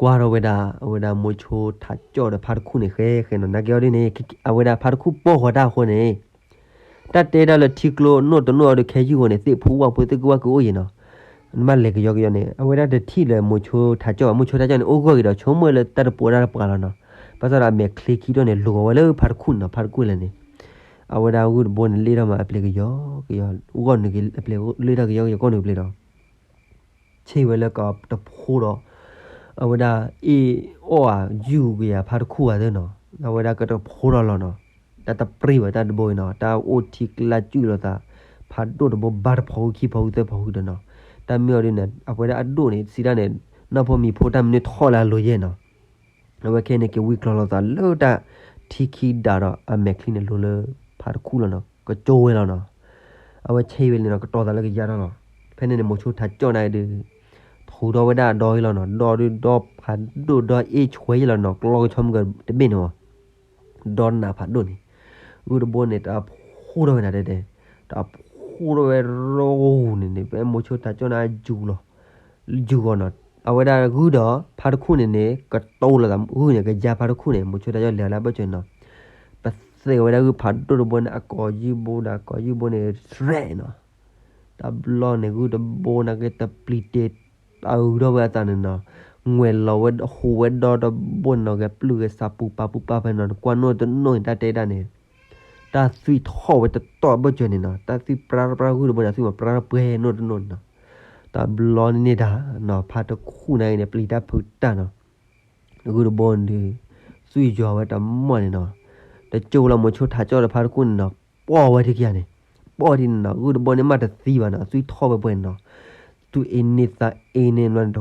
ကွၢ်ထီၣ်ဝဲဒၣ် အဝဲဒၣ်မိၤဆိထးကၠီၣ်ဒီးဖါတခူၣ်န့ၣ် ဃဲဃဲနီၤ နာ်က့အီၤဒ်န့ၣ် အဝဲဒၣ်ဖါတခူၣ်ပိာ်ဃီၤတၢ်အဃိန့ၣ် တၢ်တဲဒၣ်လၢထံကျိနိၣ်တနိၣ်အီၤဒီးခဲယုၢ်အဃိန့ၣ် သ့ၣ်ဖူဝၣ်ဖိသ့ၣ်ကဝၢ်ကအိၣ်ယဲၢ်နီၤ, နဘၣ်လဲၤကယီကယီန့ၣ် အဝဲဒၣ်တထံၣ်လၢမိၤဆိထးကၠီၣ်ဘၣ် မိၤဆိထးကၠီၣ်န့ၣ် အိၣ်ဂီၢ်က့ၤဒီး ဆိကမိၣ်လၢတၢ်တပှဲၤတၢ်တပှဲၤလီၤနီၤ, ဘၣ်ဆၣ်ဒီးအမဲာ်ချံခံဒိၣ်န့ၣ် လူၤအီၤဝဲလၢဖါတခူၣ်န့ၣ်နီၤ ဖါတခူၣ်လဲၣ်န့ၣ်, အဝဲဒၣ်ဂုၢ်တဘိန့ၣ် လ့ၣ်ထီၣ်မးအပျ့ၤကယီကယီ ဂီၢ်နုာ်က့ၤအပျ့ၤ လ့ၣ်ထီၣ်ကယီကယီဂီၢ်နုာ်ပျ့ၤဒီး ဆ့ၣ်ဝဲလၢကတဖိဒီး အဝဲဒၣ်အ့ၣ်အီၣ်ဧါ ယူၢ်က့ၤဧါ ဖါတခူၣ်ဧါသ့ၣ်နီၤ, အဝဲဒၣ်ကတဖိဒီးလီၤနီၤ, တၢ်တပြံဝဲတၢ်တဘိအံၤနီၤ, တၢ်အိၣ်ထံကျါစုၣ်လိာ်သး, ဖးဒိၣ်တဘိဘါတဖီဃုခံဖီဃုသၢဖီဃုဒီးနီၤ, တၢ်မ့ၢ်အီၤဒ်န့ၣ် အဝဲဒၣ်အဒိၣ်န့ၣ် စံးဒၣ်န့ၣ် နီၢ်ဖိမံၤဖိတၢ်မနုၤထီၣ်လၢအလိၤယဲၢ်နီၤ အဝဲခဲအံၤန့ၣ် က့ၤဝံကျီၤလိာ်သးလၢတၢ်ထံခံဒၣ်ဒီး အမဲာ်ချံန့ၣ်လူၤလၢဖါတခူၣ်လီၤနီၤ, ကကၠိဝဲလီၤနီၤ, အဝဲဆ့ၣ်ဝဲလံနီၤ ကတီၤသးလၢကယါထီၣ်လီၤ, ဖဲန့ၣ်န့ၣ် မိၤဆိထးကၠီၣ်န့ၣ်ဒုး ထူးထီၣ်ဝဲဒၣ်အဒီအံၤလီၤနီၤ, ဒီဒုးဒီဖးဒိၣ်ဒီအ့ၣ်ဆွဲယဲၢ်လီၤနီၤ, ကျီကဆီမုၢ်ကတဘ့ၣ်န့ၣ်မး, ဒီနးဖးဒိၣ်န့ၣ်, ဂုၢ်တဘိန့ၣ် တၢ်ဖှိၣ်ထီၣ်ဝဲနၤတဲတဲ, တၢ်ဖှိၣ်ထီၣ်ဝဲရီဂူၤန့ၣ်န့ၣ် ဖဲမိၤဆိထးကၠီၣ်န့ၣ်ယူၤလီၤ ယူၤဂီၤနီၤ, အဝဲဒၣ်ဂုၢ်ဒီးဖါတခူၣ်န့ၣ်န့ၣ် ကတိၤလိာ်သးဂုၢ်န့ၣ် ကယါဖါတခူၣ်န့ၣ် မိၤဆိထးကၠီၣ်လဲၤလၢအဘၢၣ်စၢၤနီၤ, ပသ့ဝဲဒၣ်ဂုၢ်ဖးဒိၣ်တဘိန့ၣ် အကိာ်ယူၢ်ဘိဒီး ကိာ်ယူၢ်ဘိန့ၣ် ရဲၣ်နီၤ, တဘျီန့ၣ် ဂုၢ်တဘိန့ၣ်က့ၤတပျံၤတ့ၤ တၢ်အုးထီၣ်ဝဲအသးန့ၣ်နီၤ, ငွဲၣ်လီၤဝဲဟူးဝဲဒီတဘိန့ၣ်နီၤ, ဂဲၤပျုၢ်ဂဲၤဆးပူၤပာ်ပူၤပာ်ဖဲနီၤ, ကွၢ်နိၣ်တနိၣ်န့ၣ် တၢ်တဲဒၣ်န့ၣ် တၢ်သွံၣ်ထီၣ်ဝဲတတီၢ်ဘၢၣ်စၢၤန့ၣ်နီၤ, တၢ်သွံၣ်ပြါပြါဂုၢ်တဘိန့ၣ် သွံၣ်မးပြါပြဲနိၣ်တနိၣ်န့ၣ်နီၤ, တဘျီန့ၣ်န့ၣ်တၢ်နီၤ ဖါတခူၣ်န့ၣ်န့ၣ် ပျံၤတၢ်ဖုးတၢ်နီၤ, ဂုၢ်တဘိန့ၣ်ဒုး သွံၣ်ယွၤဝဲတမီၢ်န့ၣ်နီၤ, တကၠိလီၤမိၤဆိထးကၠီၣ်ဒီးဖါတခူၣ်န့ၣ်နီၤ, ပီၢ်ဝဲတကယၤန့ၣ်, ပီၢ်ဒ်န့ၣ်နီၤ ဂုၢ်တဘိန့ၣ်မးတသံဘၣ်နီၤ, သွံၣ်ထီၣ်ဝဲပှဲၤန့ၣ်နီၤ, သူၣ်အ့န့သးအ့န့ၣ်ဘျီန့ၣ်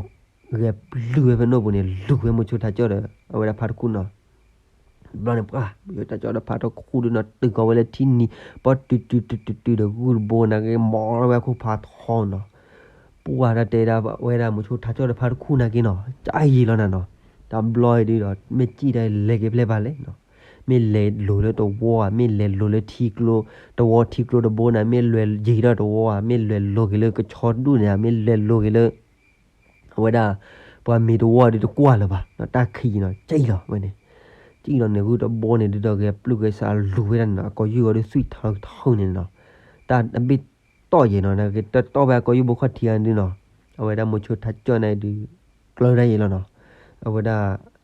ဂဲၤပျုၢ်ဝဲဖဲနိၣ်ပူၤန့ၣ် လူၤဝဲမိၤဆိထးကၠီၣ်ဒီး အဝဲဒၣ်ဖါတခူၣ်နီၤ ဘျီန့ၣ်ပှၢ် မိၤဆိထးကၠီၣ်ဒီးဖါတခူၣ်ဒုးနီၤ တုၤကီးဝဲလၢထံနံၤ ပီၢ်တုၤတုၤတုၤတုၤတုၤဒီး ဂုၢ်တဘိန့ၣ်က့ၤ မီၤလီၤဝဲအခိၣ်ဖးထီနီၤ, ပှၢ်တၢ်တဲဒၣ်ဝဲဒၣ်မိၤဆိထးကၠီၣ်ဒီးဖါတခူၣ်န့ၣ်က့ၤနီၤ ကယံာ်လီၤနၤနီၤ, တဘျီအံၤဒုးဒီး မ့ၢ်စံၣ်တၢ်လဲၤက့ၤဖဲလဲၣ်ဖဲလဲၣ်နီၤ, မ့ၢ်လဲၤလိၤလၢတဝီဧါ မ့ၢ်လဲၤလိၤလၢထံကျိ တဝီထံကျိတဘိန့ၣ် မ့ၢ်လဲၤယံၤဒီးတဝီဧါ မ့ၢ်လဲၤလိၤက့ၤလၢကဆီဒူၣ်န့ၣ်ဧါ မ့ၢ်လဲၤလိၤက့ၤလၢ အဝဲဒၣ် ပှၤမ့ၤတဝီဒုးတကွၢ်လၢၤဘၣ်နီၤ, တၢ်ခံးနီၤ ကံၣ်လီၤဝဲန့ၣ်, ကံၣ်လီၤန့ၣ် ဂုၢ်တဘိန့ၣ်ဒုးဒီး ဂဲၤပျုၢ်ဂဲၤဆးလူၤဝဲဒၣ်န့ၣ်နီၤ အကိာ်ယူၢ်အီၤဒုးသွံၣ်ထီၣ်ထီန့ၣ်နီၤ, တၢ်အဘ့ၣ်တီၢ်ယဲၢ်နီၤ တတီၢ်ဝဲအကိာ်ယူၢ်ဘိခီၣ်ထံးအါဒုးနီၤ, အဝဲဒၣ်မိၤဆိထးကၠီၣ်န့ၣ်ဒုး ကျၢၤဒၣ်ယဲၢ်လီၤနီၤ, အဝဲဒၣ်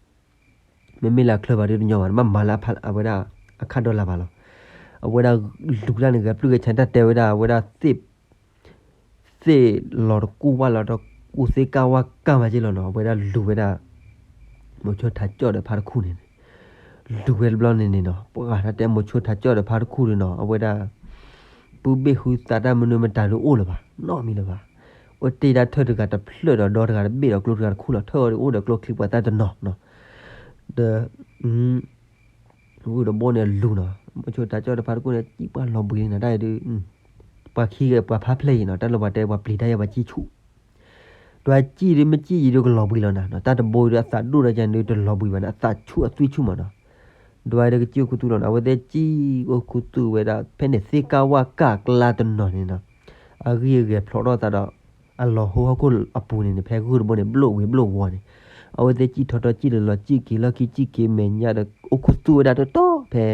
မ့မ့ၢ်လၢအချၢဘၣ်ဒုးတညီဘၣ် နဘၣ်မၤလၢအဝဲဒၣ် အခၣ်ဒီလၢ်ဘၣ်လီၤ, အဝဲဒၣ် လူၤတၢ်န့ၣ် ဂဲၤပျုၢ်ဂဲၤဆး တၢ်တဲဝဲဒၣ် အဝဲဒၣ်သ့ၣ် သ့ၣ်လီၤတကူၣ်ဝၣ်လီၤတကူၣ် သ့ၣ်ကၢ်ဝၣ်ကၢ်မးက့လီၤနီၤ, အဝဲဒၣ်လူၤဝဲဒၣ် မိၤဆိထးကၠီၣ်ဒီးဖါတခူၣ်န့ၣ်န့ၣ်, လူၤဝဲတဘျီန့ၣ်န့ၣ်နီၤ ပှၤတၢ်တဲမိၤဆိထးကၠီၣ်ဒီးဖါတခူၣ်န့ၣ်နီၤ အဝဲဒၣ် ပုၢ်ဘ့ၣ်ဟုသးတၢ်မနုၤမတၤဒုးအိၣ်လၢၤဘၣ် နီတမံၤလၢၤဘၣ်, အိၣ်တ့ၢ်ဒၣ်ထၢၣ်တဂၤတဖျၢၣ်ဒီး ဒီတဂၤတဘ့ၣ်ဒီးကျိတဂၤတခူၣ်လီၤ, ထၢၣ်အီၤဒုးအိၣ်ဒီးကျိချံပှၤသၣ်တနီၤနီၤ, ဒီး ဂုၢ်တဘိန့ၣ်လူၤနီၤ, မိၤဆိထးကၠီၣ်ဒီးဖါတခူၣ်န့ၣ် စံၣ်ပှၢ်လီၤဘှံးလံနီၤ, တၢ်အံၤဒုး ပှၤခံဂၤပှၤဖးဖျဲၣ်အံၤနီၤ, တၢ်လၢပှၤတဲပှၤပျံၤတၢ်ယဲၢ်ပှၤစံၣ်ဆူၣ်, ဒွးစံၣ်ဒုးမ့ၢ်စံၣ်အံၤဒုးကလီၤဘှံးလီၤနၤ, တၢ်တဘိအံၤဒုးအသးဒိၣ်ဒီးကန့ၣ်ဒုးတလီၤဘှံးဘၣ်န့ၣ် အသးဆူၣ်အသွံၣ်ဆူၣ်မးနီၤ, ဒွးအံၤဒုးကစံၣ်အိၣ်ခူသူၣ်လီၤနီၤ, အဝဲသ့ၣ်စံၣ်အိၣ်ခူသူၣ်ဝဲဒၣ် ဖဲန့ၣ်သ့ၣ်ကၢ်ဝၣ်ကၢ်ကျါတနီၤန့ၣ်နီၤ, အဂံၢ်အဂဲၤဖျိးထီၣ်သးဒီး အလီၤဟိဟီၣ်ခိၣ်အပူၤန့ၣ်န့ၣ် ဖဲဂုၢ်တဘိန့ၣ် ဘျိၣ်ဝံၤဘျိၣ်ဝီၤန့ၣ်, အဝဲသ့ၣ်စံၣ်ထီၣ်ထီၣ်စံၣ်လီၤလီၤ စံၣ်က့ၤလီၢ်ခံစံၣ်က့ၤမဲာ်ညါဒီး အိၣ်ခူသူၣ်ဝဲဒၣ်တတီၤဖဲ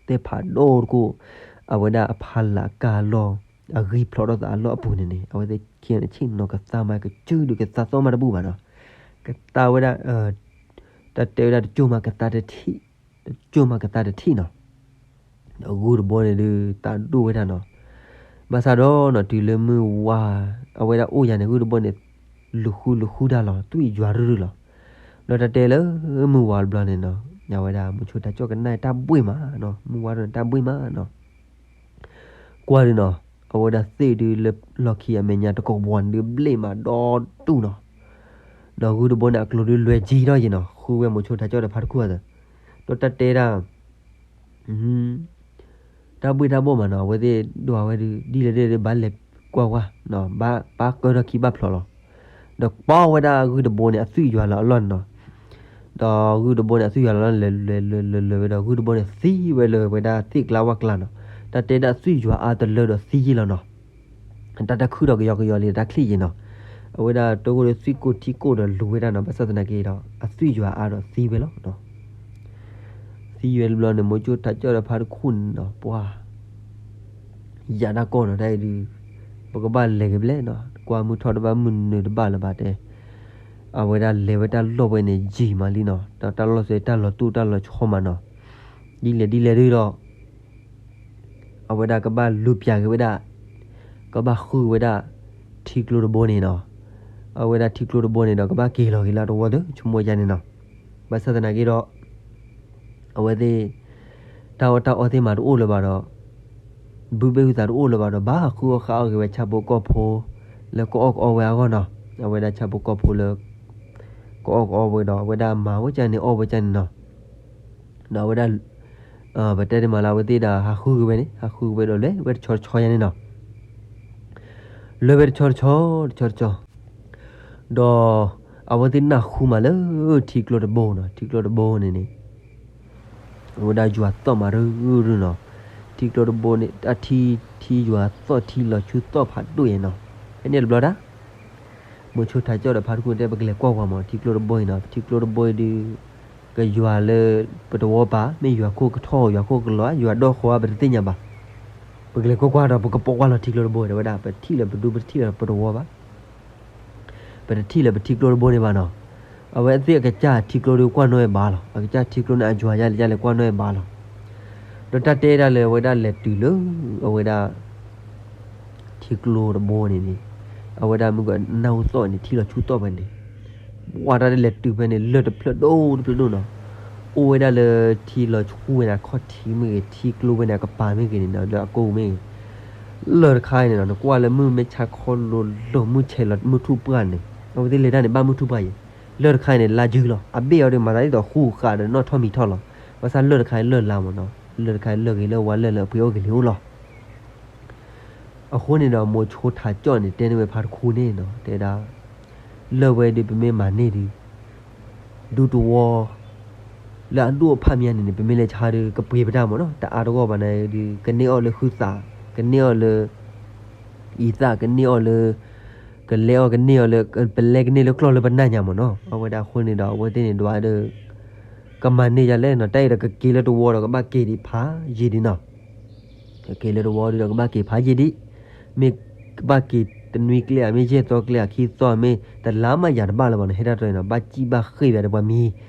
သ့ၣ်ဖးဒိၣ်တခိၣ်, အဝဲဒၣ်အဖီလာ်ကၢ်အလီၢ်, အဂံၢ်ဖျိးထီၣ်သးအလီၢ်အပူၤန့ၣ်န့ၣ် အဝဲသ့ၣ်ခံဂၤန့ၣ်ဆ့ၣ်နီၤကသါမး ကစၢၢ်ဒုးကသါသီၣ်မးတဘူၣ်ဘၣ်နီၤ, ကသါဝဲဒၣ် တၢ်တဲဝဲဒၣ်တကၠိၢ်မးကသါတထံၣ်, တကၠိၢ်မးကသါတထံၣ်နီၤ, ဒီးဂုၢ်တဘိန့ၣ်ဒုး သးဒိၣ်ဝဲဒၣ်နီၤ, ဘၣ်ဆၣ်ဒီးနီၤ တုၤလၢမုၢ်ဝါ အဝဲဒၣ်အိၣ်ယၤန့ၣ် ဂုၢ်တဘိန့ၣ် လူၤဃုလူၤဃုတၢ်လီၤ သွံၣ်ယွၤရုၢ်ရုၢ်လီၤ, ဒီးတၢ်တဲလၢမုၢ်ဝါတဘျီန့ၣ်နီၤ, အဝဲဒၣ်မိၤဆိထးကၠီၣ်ကနၣ်တၢ်ဘှ့ၣ်မးနီၤ, မုၢ်ဝါတဘျီန့ၣ်တၢ်ဘှ့ၣ်မးနီၤ ကွၢ်ဒုးနီၤ, အဝဲဒၣ်သ့ၣ်ဒုးလၢလီၢ်ခံအမဲာ်ညါတကိးဘီန့ၣ်ဒုးဘျ့ၣ်မးဒီတူၢ်နီၤ, ဒီးဂုၢ်တဘိန့ၣ် အကျိၤဒုးလွဲၤကံထီၣ်ယံၤနီၤ, ဃုဝဲမိၤဆိထးကၠီၣ်ဒီးဖါတခူၣ်အသး, ဒီးတၢ်တဲဒၣ်, တၢ်ဘှ့ၣ်တၢ်ဘှီၣ်မးနီၤ, အဝဲသ့ၣ်ဒွးဝဲဒုး ဒ်လဲၣ်ဒ်လဲၣ်ဒုး ဘၣ်လဲၤကွၢ်ကွၢ်, ဘၣ်ပၢ်ကၢထီၣ်ခံဘၣ်ဖျိးလီၤ. ဒီးပီဝဲဒၣ်ဂုၢ်တဘိန့ၣ် အသွံၣ်ယွၤလီၤအလီၢ်န့ၣ်နီၤ. ဒီးဂုၢ်တဘိန့ၣ် အသွံၣ်ယွၤလီၤလီၢ် လဲၤလဲၤလဲၤလဲၤလဲၤဝဲဒီး ဂုၢ်တဘိန့ၣ် သံဝဲလၢဝဲဒၣ်သ့ၣ်ကျါဝၣ်ကျါနီၤ. တၢ်တဲဒၣ်သွံၣ်ယွၤအါတလၢဒီးသံယ့ၢ်လီၤနီၤ. တၢ်တၢ်ခုၣ်ဒီးကယီကယီလံတၢ်ချံၣ်ယ့ၢ်နီၤ. အဝဲဒၣ်တၢ်ဂိၢ်ဒီးသွံၣ်ကိၢ်ထံကိၢ်ဒီးလူၤဝဲဒၣ်နီၤ, ဘၣ်ဆၣ်သနာ်က့ဒီး အသွံၣ်ယွၤအါဒီးသံဝဲလီၤ. သံဝဲတဘျီန့ၣ် မိၤစိၣ်ထးကၠီၣ်ဒီးဖါတခူၣ်န့ၣ်နီၤ ပှၤ ယၤတၢ်ကီၢ်နီၤ, တၢ်အံၤဒုး ပကဘၣ်လဲၤက့ၤဘျဲၣ်နီၤ, ကွၢ်မုၢ်ထီၣ်တဘၣ် မုၢ်နုာ်တဘၣ်လၢၤဘၣ်တဲ. အဝဲဒၣ်လဲၤဝဲတၢ်လီၢ်ဝဲန့ၣ် ယံာ်မးလံနီၤ, ဒီးတၢ်လီၢ်စဲတၢ်လီၤတူၢ်တၢ်လီၤဆီမးနီၤ. ဒ်လဲၣ်ဒ်လဲၣ်ဒုးဒီး အဝဲဒၣ်ကဘၣ်လူၤပျၢ်က့ၤဝဲဒၣ်, ကဘၣ်ဃုက့ၤဝဲဒၣ် ထံကျိတဘိန့ၣ်နီၤ. အဝဲဒၣ်ထံကျိတဘိန့ၣ်ဒီး ကဘၣ်က့ၤလီၤက့ၤလၢတဝီသ့ၣ် ဆိကမိၣ်ယါန့ၣ်နီၤ. ဘၣ်ဆၣ်သနာ်က့ဒီး အဝဲသ့ၣ် တၢ်အီၣ်တၢ်အီသ့ၣ်မးတအိၣ်လၢၤဘၣ်ဒီး ဘုဘ့ၣ်ဟုသးတအိၣ်လၢၤဘၣ်ဒီး ဘၣ်ဃုအီၣ်ဃုအီၣ်က့ၤဝဲဆၣ်ဖိကီၢ်ဖိ လၢကအီၣ်ကအီဝဲအဂီၢ်နီၤ. အဝဲဒၣ်ဆၣ်ဖိကီၢ်ဖိလၢ ကအီၣ်ကအီဝဲဒီး အဝဲဒၣ်မၤဝဲကၢ်န့ၣ် အီၣ်ဝဲကၢ်န့ၣ်နီၤ. ဒီးအဝဲဒၣ် ပတဲဒ်မးလၢအဝဲသ့ၣ်ဒီး ဟးဃုက့ၤဝဲန့ၣ် ဟးဃုက့ၤဝဲဒီး လဲၤဝဲတဆီတဆီယါန့ၣ်နီၤ. လဲၤဝဲတဆီတဆီ တဆီတဆီ ဒီး အဝဲသ့ၣ်နၢ်ဟူမးလၢ ထံကျိတဘိနီၤ, ထံကျိတဘိန့ၣ်န့ၣ် အဝဲဒၣ်ယွၤသီၣ်မးရုၢ်ရုၢ်နီၤ. ထံကျိတဘိန့ၣ် အထံ ထံယွၤသီၣ် ထံလီၤဆူသီၣ်ဖးဒိၣ်အံၤနီၤ. ဖဲန့ၣ်တဘျီဒၣ် မိၤဆိထးကၠီၣ်ဒီးဖါတခူၣ်တဲ ပကလဲၤကွၢ်ကွၢ်မး ထံကျိတဘိအံၤနီၤ. ထံကျိတဘိအံၤဒုး ကယွၤလၢပတဝီပၤ မ့ၢ်ယွၤခိၣ်ကထီၣ် ယွၤခိၣ်ကလီၤ ယွၤဒီၣ်ဃီ ပတသ့ၣ်ညါဘၣ်. ပကလဲၤကွၢ်ကွၢ်ဒီး ပကပိာ်ကွၢ်လီၤထံကျိတဘိတဲဝဲဒၣ်. ပထံၣ်လၢပဒူ ပတထံၣ်လၢပတဝီဘၣ်. ပတထံၣ်လၢပထံကျိတဘိန့ၣ်ဘၣ်နီၤ. အဝဲသ့ၣ်အကစၢ်ထံကျိဒုးကွၢ်နီၣ်ဝဲဘၣ်လီၤ. အကစၢ်ထံကျိန့ၣ် အယွၤယါလဲၣ်ယါလဲၣ်ကွၢ်နီၣ်ဝဲဘၣ်လီၤ. ဒီးတၢ်တဲဒၣ်လၢအဝဲဒၣ်လဲၤတုၤလၢ အဝဲဒၣ် ထံကျိတဘိန့ၣ်န့ၣ် အဝဲဒၣ်မုၢ်ကနၢ်ဟူသီၣ်န့ၣ် ထံလီၤဆူသီၣ်ဖဲန့ၣ် ပှၤတၢ်တလဲၤတုၤဖဲန့ၣ် လၢၢ်တဖျၢၣ်ဒိၣ်တဖျၢၣ်ဒိၣ်နီၤ. အိၣ်ဝဲဒၣ်လၢထံလီၤဆူဝဲဒၣ်ခီၣ်ထံးမ့ၢ်ဂ့ၤ ထံကျိဝဲန့ၣ် အကပၤမ့ၢ်ဂ့ၤန့ၣ်နီၤ လၢအကိၢ်မ့ၢ်ဂ့ၤ လၢၢ်တခါအံၤန့ၣ်နီၤ နကွၢ်လၢမုၢ်မဲာ်ဆါခီလိၤလိၤ မုၢ်ဆဲးလီၤ မုၢ်ထူၣ်ပှၢ်န့ၣ် အဝဲသ့ၣ်လဲၤတၢ်န့ၣ် ဘၣ်မုၢ်ထူၣ်ပှၢ်ယဲၤ လၢၢ်တခါအံၤန့ၣ် လါယုလီၤ အဘ့ၣ်အီၤဒီး မၤသးဒ်သိးဃူဃာ်ဒီးနီၣ်ထီၣ်မံၤထီၣ်လီၤ. ဘၣ်ဆၣ်လၢၢ်တခါအံၤလၢၢ်လါမ့ၢ်နီၤ လၢၢ်တခါအံၤလၢၢ်ဂ့ၤလၢၢ်ဝါလၢၢ်လၢအပှ့ၤအိၣ်လီၤ. အဃိန့ၣ်ဒီး မိၤဆိထးကၠီၣ်န့ၣ် တဲန့ၢ်ဝဲဖါတခူၣ်န့ၣ်နီၤ တဲဒၣ် လၢၢ်ဝဲဒုး ပမ့ၢ်မၤန့ၢ်ဒုး ဒူတဝီ လၢအဒိၣ်အဖးမံၤန့ၣ်န့ၣ် ပမ့ၢ်လဲၤဆါဒုး ကပှ့ၤပတၢ်မ့ၢ်နီၤ တအါတဂီၢ်ဘၣ်န့ၣ်ဒုး ကန့ၢ်အီၤလၢဟုသး ကန့ၢ်အီၤလၢ အံသၣ် ကန့ၢ်အီၤလၢ ကလဲအီၤကန့ၢ်အီၤလၢ ပလဲကန့ၢ်လၢကျီၢ်လၢပနၢ်ညါမ့ၢ်နီၤ အဝဲဒၣ်အဃိန့ၣ်ဒီး အဝဲသ့ၣ်န့ၣ်ဒွးဒီး ကမၤန့ၢ်ယၤလဲၣ်နီၤ တၢ်အံၤဒီးကက့ၤလၢတဝီဒီး ကဘၣ်က့ၤဒံးဖးယံာ်ဒံးနီၤ ကက့ၤလၢတဝီဒုးဒီး ကဘၣ်က့ၤဖးယံာ်ဒံး မ့ၢ်ကဘၣ်က့ၤတနွံကျဲဧါ မ့ၢ်ယဲၢ်သီကျဲဧါ ခံသီ မ့ၢ်တလါမးယၤတဘၣ်လၢၤဘၣ်နီၤ ဟဲတၢ်တြီနီၤ ဘၣ်စံၣ်ဘၣ်ဃ့ၢ်ဝဲတပှၤမံ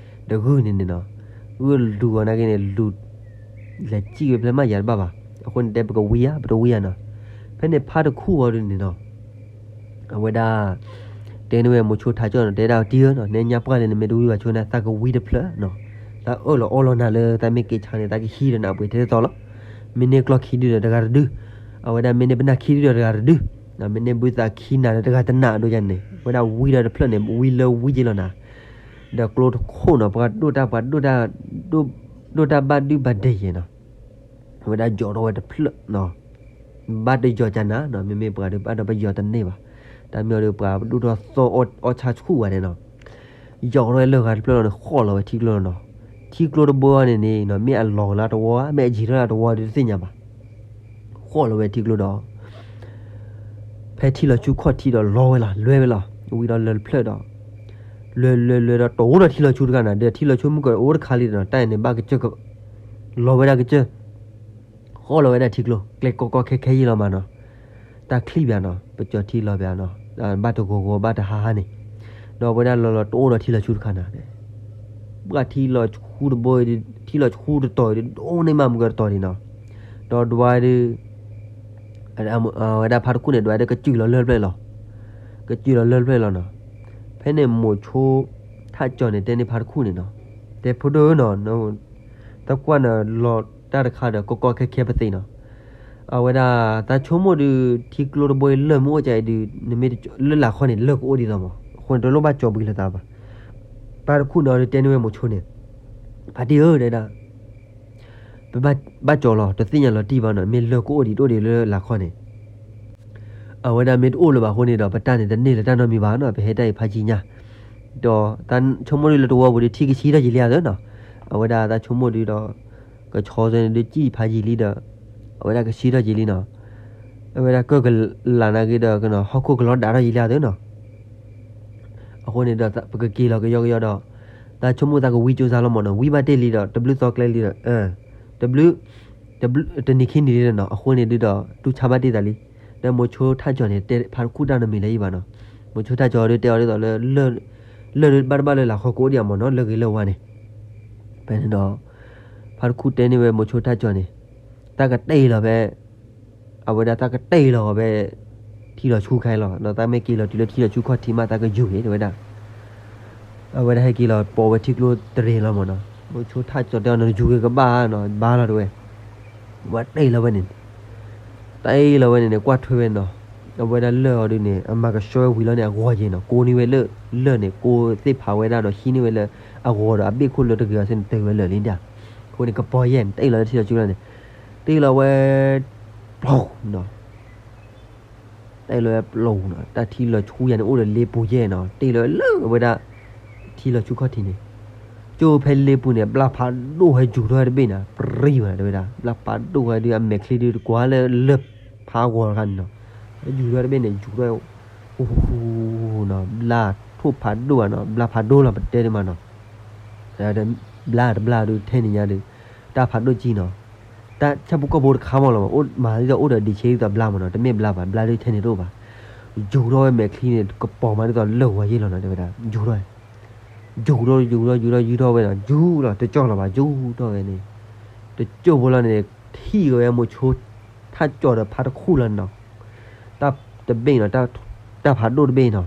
ၤတဂုၢ်န့ၣ်န့ၣ်နီၤ ဂုၢ်လူၤအီၤနာ်က့န့ၣ် လူၤ လဲၤစံၣ်ဝဲဖဲမးယၤတဘၣ်ဘၣ် အဃိန့ၣ်တဲပကဝံၤဧါ ပတဝံၤဧါနီၤ ဖဲန့ၣ်ဖါတခူၣ်အီၤဒုးန့ၣ်နီၤ အဝဲဒၣ် တဲန့ၢ်ဝဲမိၤဆိထးကၠီၣ်နီၤ တဲဒၣ်တံၤဧၢနီၤ နဲညါပှၢ်လၢနမ့ၢ်တဝံၤဘၣ်ဆိန့ၣ် သးကဝံတဖျၢၣ်နီၤ သးအၢၣ်လီၤအီလီၤနၤလၢသးမ့ၢ်က့ၤဆါန့ၣ် သးကဟံးဒီးနၤပှ့ၤထဲသိးလီၤ မ့ၢ်န့ၢ်ကျီၢ်ခံဒုဒီးတဂၤတဒု အဝဲဒၣ်မ့ၢ်န့ၢ်ပနၢ်ခံဒုဒီးတဂၤတဒု မ့ၢ်န့ၢ်ဘုသးခံနၤဒီးတဂၤတနၢ်ဒိယါန့ၣ် အဝဲဒၣ်ဝံဒီးတဖျၢၣ်န့ၣ် ဝံလၢဝံက့ၤလီၤနၤ ဒီးကျိတခိၣ်နီၤ ပှၤဒိၣ်တၢ်ပှၤဒိၣ်တၢ် ဒိၣ်တၢ်ဘၣ်ဒုဘၣ်ဒဲးယဲၢ်နီၤ အဝဲဒၣ်ယီၤထီၣ်ဝဲတဖျၢၣ်နီၤ ဘၣ်တယီၤကနၤနီၤ မ့မ့ၢ်ပှၤဒုးဘၣ်ဒီးပယီၤတန့ၢ်ဘၣ် တၢ်မ့ၢ်အီၤဒီးပှၤဒိၣ်ထီၣ်သီအီၣ်ဆါဆူၣ်ဝဲဒၣ်နီၤ ယီၤထီၣ်ဝဲလၢဂၤတဖျၢၣ်လီၤန့ၣ် ဃီၣ်လီၤဝဲထံကျိလီၤနီၤ ထံကျိတဘိန့ၣ်န့ၣ်နီၤ မ့ၢ်အလီၤလၢတဝီ မ့ၢ်အယံၤထီၣ်လၢတဝီဒုးတသ့ၣ်ညါဘၣ် ဃီၣ်လီၤဝဲထံကျိဒီး ဖဲထံလီၤဆူခီၣ်ထံးဒီးလီၤဝဲလီၤ လွဲဝဲလီၤ ဝံဒီးလၢတဖျၢၣ်ဒီး လွဲလွဲလွဲဒီး တအိၣ်ဒီးထံလီၤဆူတခါနၤ ဒီးထံလီၤဆူမုၢ်ကအိၣ်တခါလံဒီးနီၤ တၢ်အံၤန့ၣ်ဘၣ်ကစၢၢ် လီၤဝဲဒၣ်ကစၢၢ် ဃီၣ်လီၤဝဲဒၣ်ထံကျိ ကျဲကီကီခဲခဲယံာ်လီၤမးနီၤ တၢ်ချံၣ်ဘၣ်နီၤ ပကၠီၤထံလီၤဘၣ်နီၤ ဘၣ်တဂီၤဂီၤဘၣ်တဟါဟါန့ၣ် ဒီးဝဲဒၣ်လီၤလီၤတအိၣ်ဒီးထံလီၤဆူတခါနၤ ပှၤထံလီၤဆူတဘိ ထံလီၤဆူတတီၤ ဒိၣ်န့ၢ်မးမုၢ်ကတတီၤန့ၣ်နီၤ ဒီးဒွးဒုး ဝဲဒၣ်ဖါတခူၣ်န့ၣ် ဒွးဒုးကစုၢ်လီၤလၢၢ်ဖျၢၣ်လီၤ ကစုၢ်လီၤလၢၢ်ဖျၢၣ်လီၤနီၤ ဖဲန့ၣ်မိၤဆိ ထးကၠီၤန့ၣ် တဲန့ၢ်ဖါတခူၣ်န့ၣ်နီၤ တဲဖိဒိၣ်နီၤ သကွၢ်နၤလီၤတၢ်တခါဒီး ကီကီခဲခဲပသ့နီၤ အဝဲဒၣ် သးဆိကမိၣ်ဒုး ထံကျိတဘိအံၤလၢၢ်မ့ၢ်အိၣ်ကဒီးဒုး နမ့ၢ်လၢလၢ်ခီန့ၣ် လၢၢ်ကအိၣ်ဒ်သိးမး အဃိန့ၣ် တလိၣ်ဘၣ်ကၠီၤဘှံးလိာ်သးဘၣ် ဖါတခူၣ်န့ၣ်အီၤဒုးတဲန့ၢ်ဝဲမိၤဆိန့ၣ် ဖါတံၢ်ဧၢ တဲဒၣ် ပဘၣ်ကၠီလီၤ တသ့ၣ်ညါလီၤတံၢ်ဘၣ်နီၤ မ့ၢ်လၢၢ်ကအိၣ်ဒံးတအိၣ်ဒံးလၢလၤခီန့ၣ် အဝဲဒၣ်မ့ၢ်တအိၣ်လၢၤဘၣ်အဃိန့ၣ်ဒီး ပတၢ်န့ၣ်တန့ၢ်လၢၤတၢ်နီတမံၤဘၣ်နီၤ ပဟဲတၢ်အံၤဖးယံာ်ညါ ဒီးတၢ်ဆိကမိၣ်ဒုလၢတဝီပူၤဒု ထံကဆှံထီၣ်ယံာ်လံဧါသၢနီၤ အဝဲဒၣ်တၢ်ဆိကမိၣ်ဒုဒီး ကဆီစဲန့ၣ်ဒု စံၣ်ဖးယံာ်လံဒီး အဝဲဒၣ်ကဆှံထီၣ်ယံာ်လံနီၤ အဝဲဒၣ်ကၢၢ်ကလးနာ်က့ဒီး ဟီၣ်ခိၣ်ကလီဒးထီၣ်ယံာ်လံဧါသၢနီၤ အဃိန့ၣ်ဒီး ပကက့ၤလီၤကယီကယီဒီး တၢ်ဆိကမိၣ်သးကဝံကၠိစါလီၤမၢ်နီၤ ဝံဘၣ်တ့ၢ်လံဒီး တဘျုးသီကျဲလံဒီး တဘျုး တဘျုး တနံၤခံနံၤလံဒီးနီၤ အဃိန့ၣ်ဒုဒီး တူၢ်ဆါဘၣ်တ့ၢ်သးလံ ဒီးမိၤဆိထၣ်ကၠီန့ၣ် တဲဖါတခူၣ်တၢ်နီတမံၤလၢၤဘၣ်နီၤ မိၤဆိထၣ်ကၠီဒုတဲအီၤဒ်သိးလၢ လၢၢ်ဒုဘၣ်တဘၣ်လၢလၤခီကအိၣ်ဒံးအမၢ်နီၤ လၢဂ့ၤလၢဝါန့ၣ် ဖဲန့ၣ်ဒီး ဖါတခူၣ်တဲန့ၢ်ဝဲမိၤဆိထၣ်ကၠီန့ၣ် တၢ်ကတဲာ်လီၤဖဲ အဝဲဒၣ်တၢ်ကတဲာ်လီၤဝဲ ထံလီၤဆူခါလီၤ ဒီးတၢ်မ့ၢ်က့ၤလီၤတုၤလၢထံလီၤဆူခီၣ်ထံးမး တၢ်ကယူၤက့ၤ တဲဝဲဒၣ် အဝဲဒၣ်ဟဲက့ၤလီၤပိာ်ဝဲထံကျိတရံးလီၤမၢ်နီၤ မိၤဆိထၣ်ကၠီတဲအီၤနီၤ ယူၤက့ၤကဘၣ်နီၤ ဘါလီၤတဲဝဲ ဝဲတဲာ်လီၤဝဲန့ၣ် တဲာ်လီၤဝဲန့ၣ်န့ၣ် ကွၢ်ထွဲဝဲနီၤ အဝဲဒၣ်လၢၢ်အီၤဒုန့ၣ် အမၤကဆှီဝဲဝံၤလီၤန့ၣ် အဂီၤယဲၢ်နီၤ ကိးန့ၢ်ဝဲလၢ လၢၢ်န့ၣ် ကိးသ့ၣ်ဖးဝဲဒၣ်ဒီး ဟံးန့ၢ်ဝဲလၢ အဂီၤဒီးအဘ့ၣ်ခိၣ်လၢတဂ့ၤအီၤစ့န့ၣ် တ့ၢ်ဝဲလၢာ်လံဒၣ် အဃိန့ၣ် ကပီၤယဲၢ်န့ၣ် တဲာ်လီၤလၢထံလီၤဆူလီၤန့ၣ် တဲာ်လီၤဝဲ ပျီနီၤ တဲာ်လီၤဝဲပျီနီၤ တၢ်ထံလီၤဆူယၤန့ၣ် အိၣ်ဒီးလ့ပူၤယဲၢ်နီၤ တဲာ်လီၤဝဲလၢအဝဲဒၣ် ထံလီၤဆူခီၣ်ထံးန့ၣ် ကၠိဖဲလ့ပူၤန့ၣ် ဘျါဖးဒိၣ်ဟဲယူၤထီၣ်ဝဲတဘ့ၣ်နီၤ ပြံဝဲတဲဝဲဒၣ် ဘျါဖးဒိၣ်ဝဲဒု အမဲာ်ချံဒုတကွၢ်လၢလၢၢ်ဖးဂီၤတခါန့ၣ်နီၤ ယူၤထီၣ်တဘ့ၣ်န့ၣ် ယူၤထီၣ် ဟူဟူနီၤ ဘျါထိၣ်ဖးဒိၣ်ဧါနီၤ ဘျါဖးဒိၣ်လီၤ ပတဲဒ်မးနီၤ ဘျါတဘျါဒု ထဲန့ၣ်ညါဒု တၢ်ဖးဒိၣ်ကံနီၤ တၢ်ဆၣ်ဖိကီၢ်ဖိတခါမးလီၤ မၤဒ်သိးအိၣ်ဒီးဒံးဆ့ဒ်သိးဘျါမးနီၤ တမ့ၢ်ဘျါဘၣ် ဘျါဒုထဲန့ၣ်တအိၣ်ဘၣ် ယူၤထီၣ်ဝဲမဲာ်ချံန့ၣ် ကပီၤမးဒ်သိးလၢၢ်ဝါယဲၢ်လီၤနီၤ တဲဝဲဒၣ် ယူၤထီၣ် ယူၤထီၣ် ယူၤထီၣ် ယူၤထီၣ် ယူၤထီၣ်ဝဲနီၤ ယူၤလီၤ တကၠီၣ်လီၤဘၣ် ယူၤထီၣ်ဝဲန့ၣ် တကၠိၣ်ဖိလီၤန့ၣ် ထံၣ်က့ၤဝဲမိၤဆိ ထၣ်ကၠီဒီးဖါတခူၣ်လီၤနီၤ တၢ်တဘ့ၣ်နီၤ တၢ်ဖးဒိၣ်တဘ့ၣ်နီၤ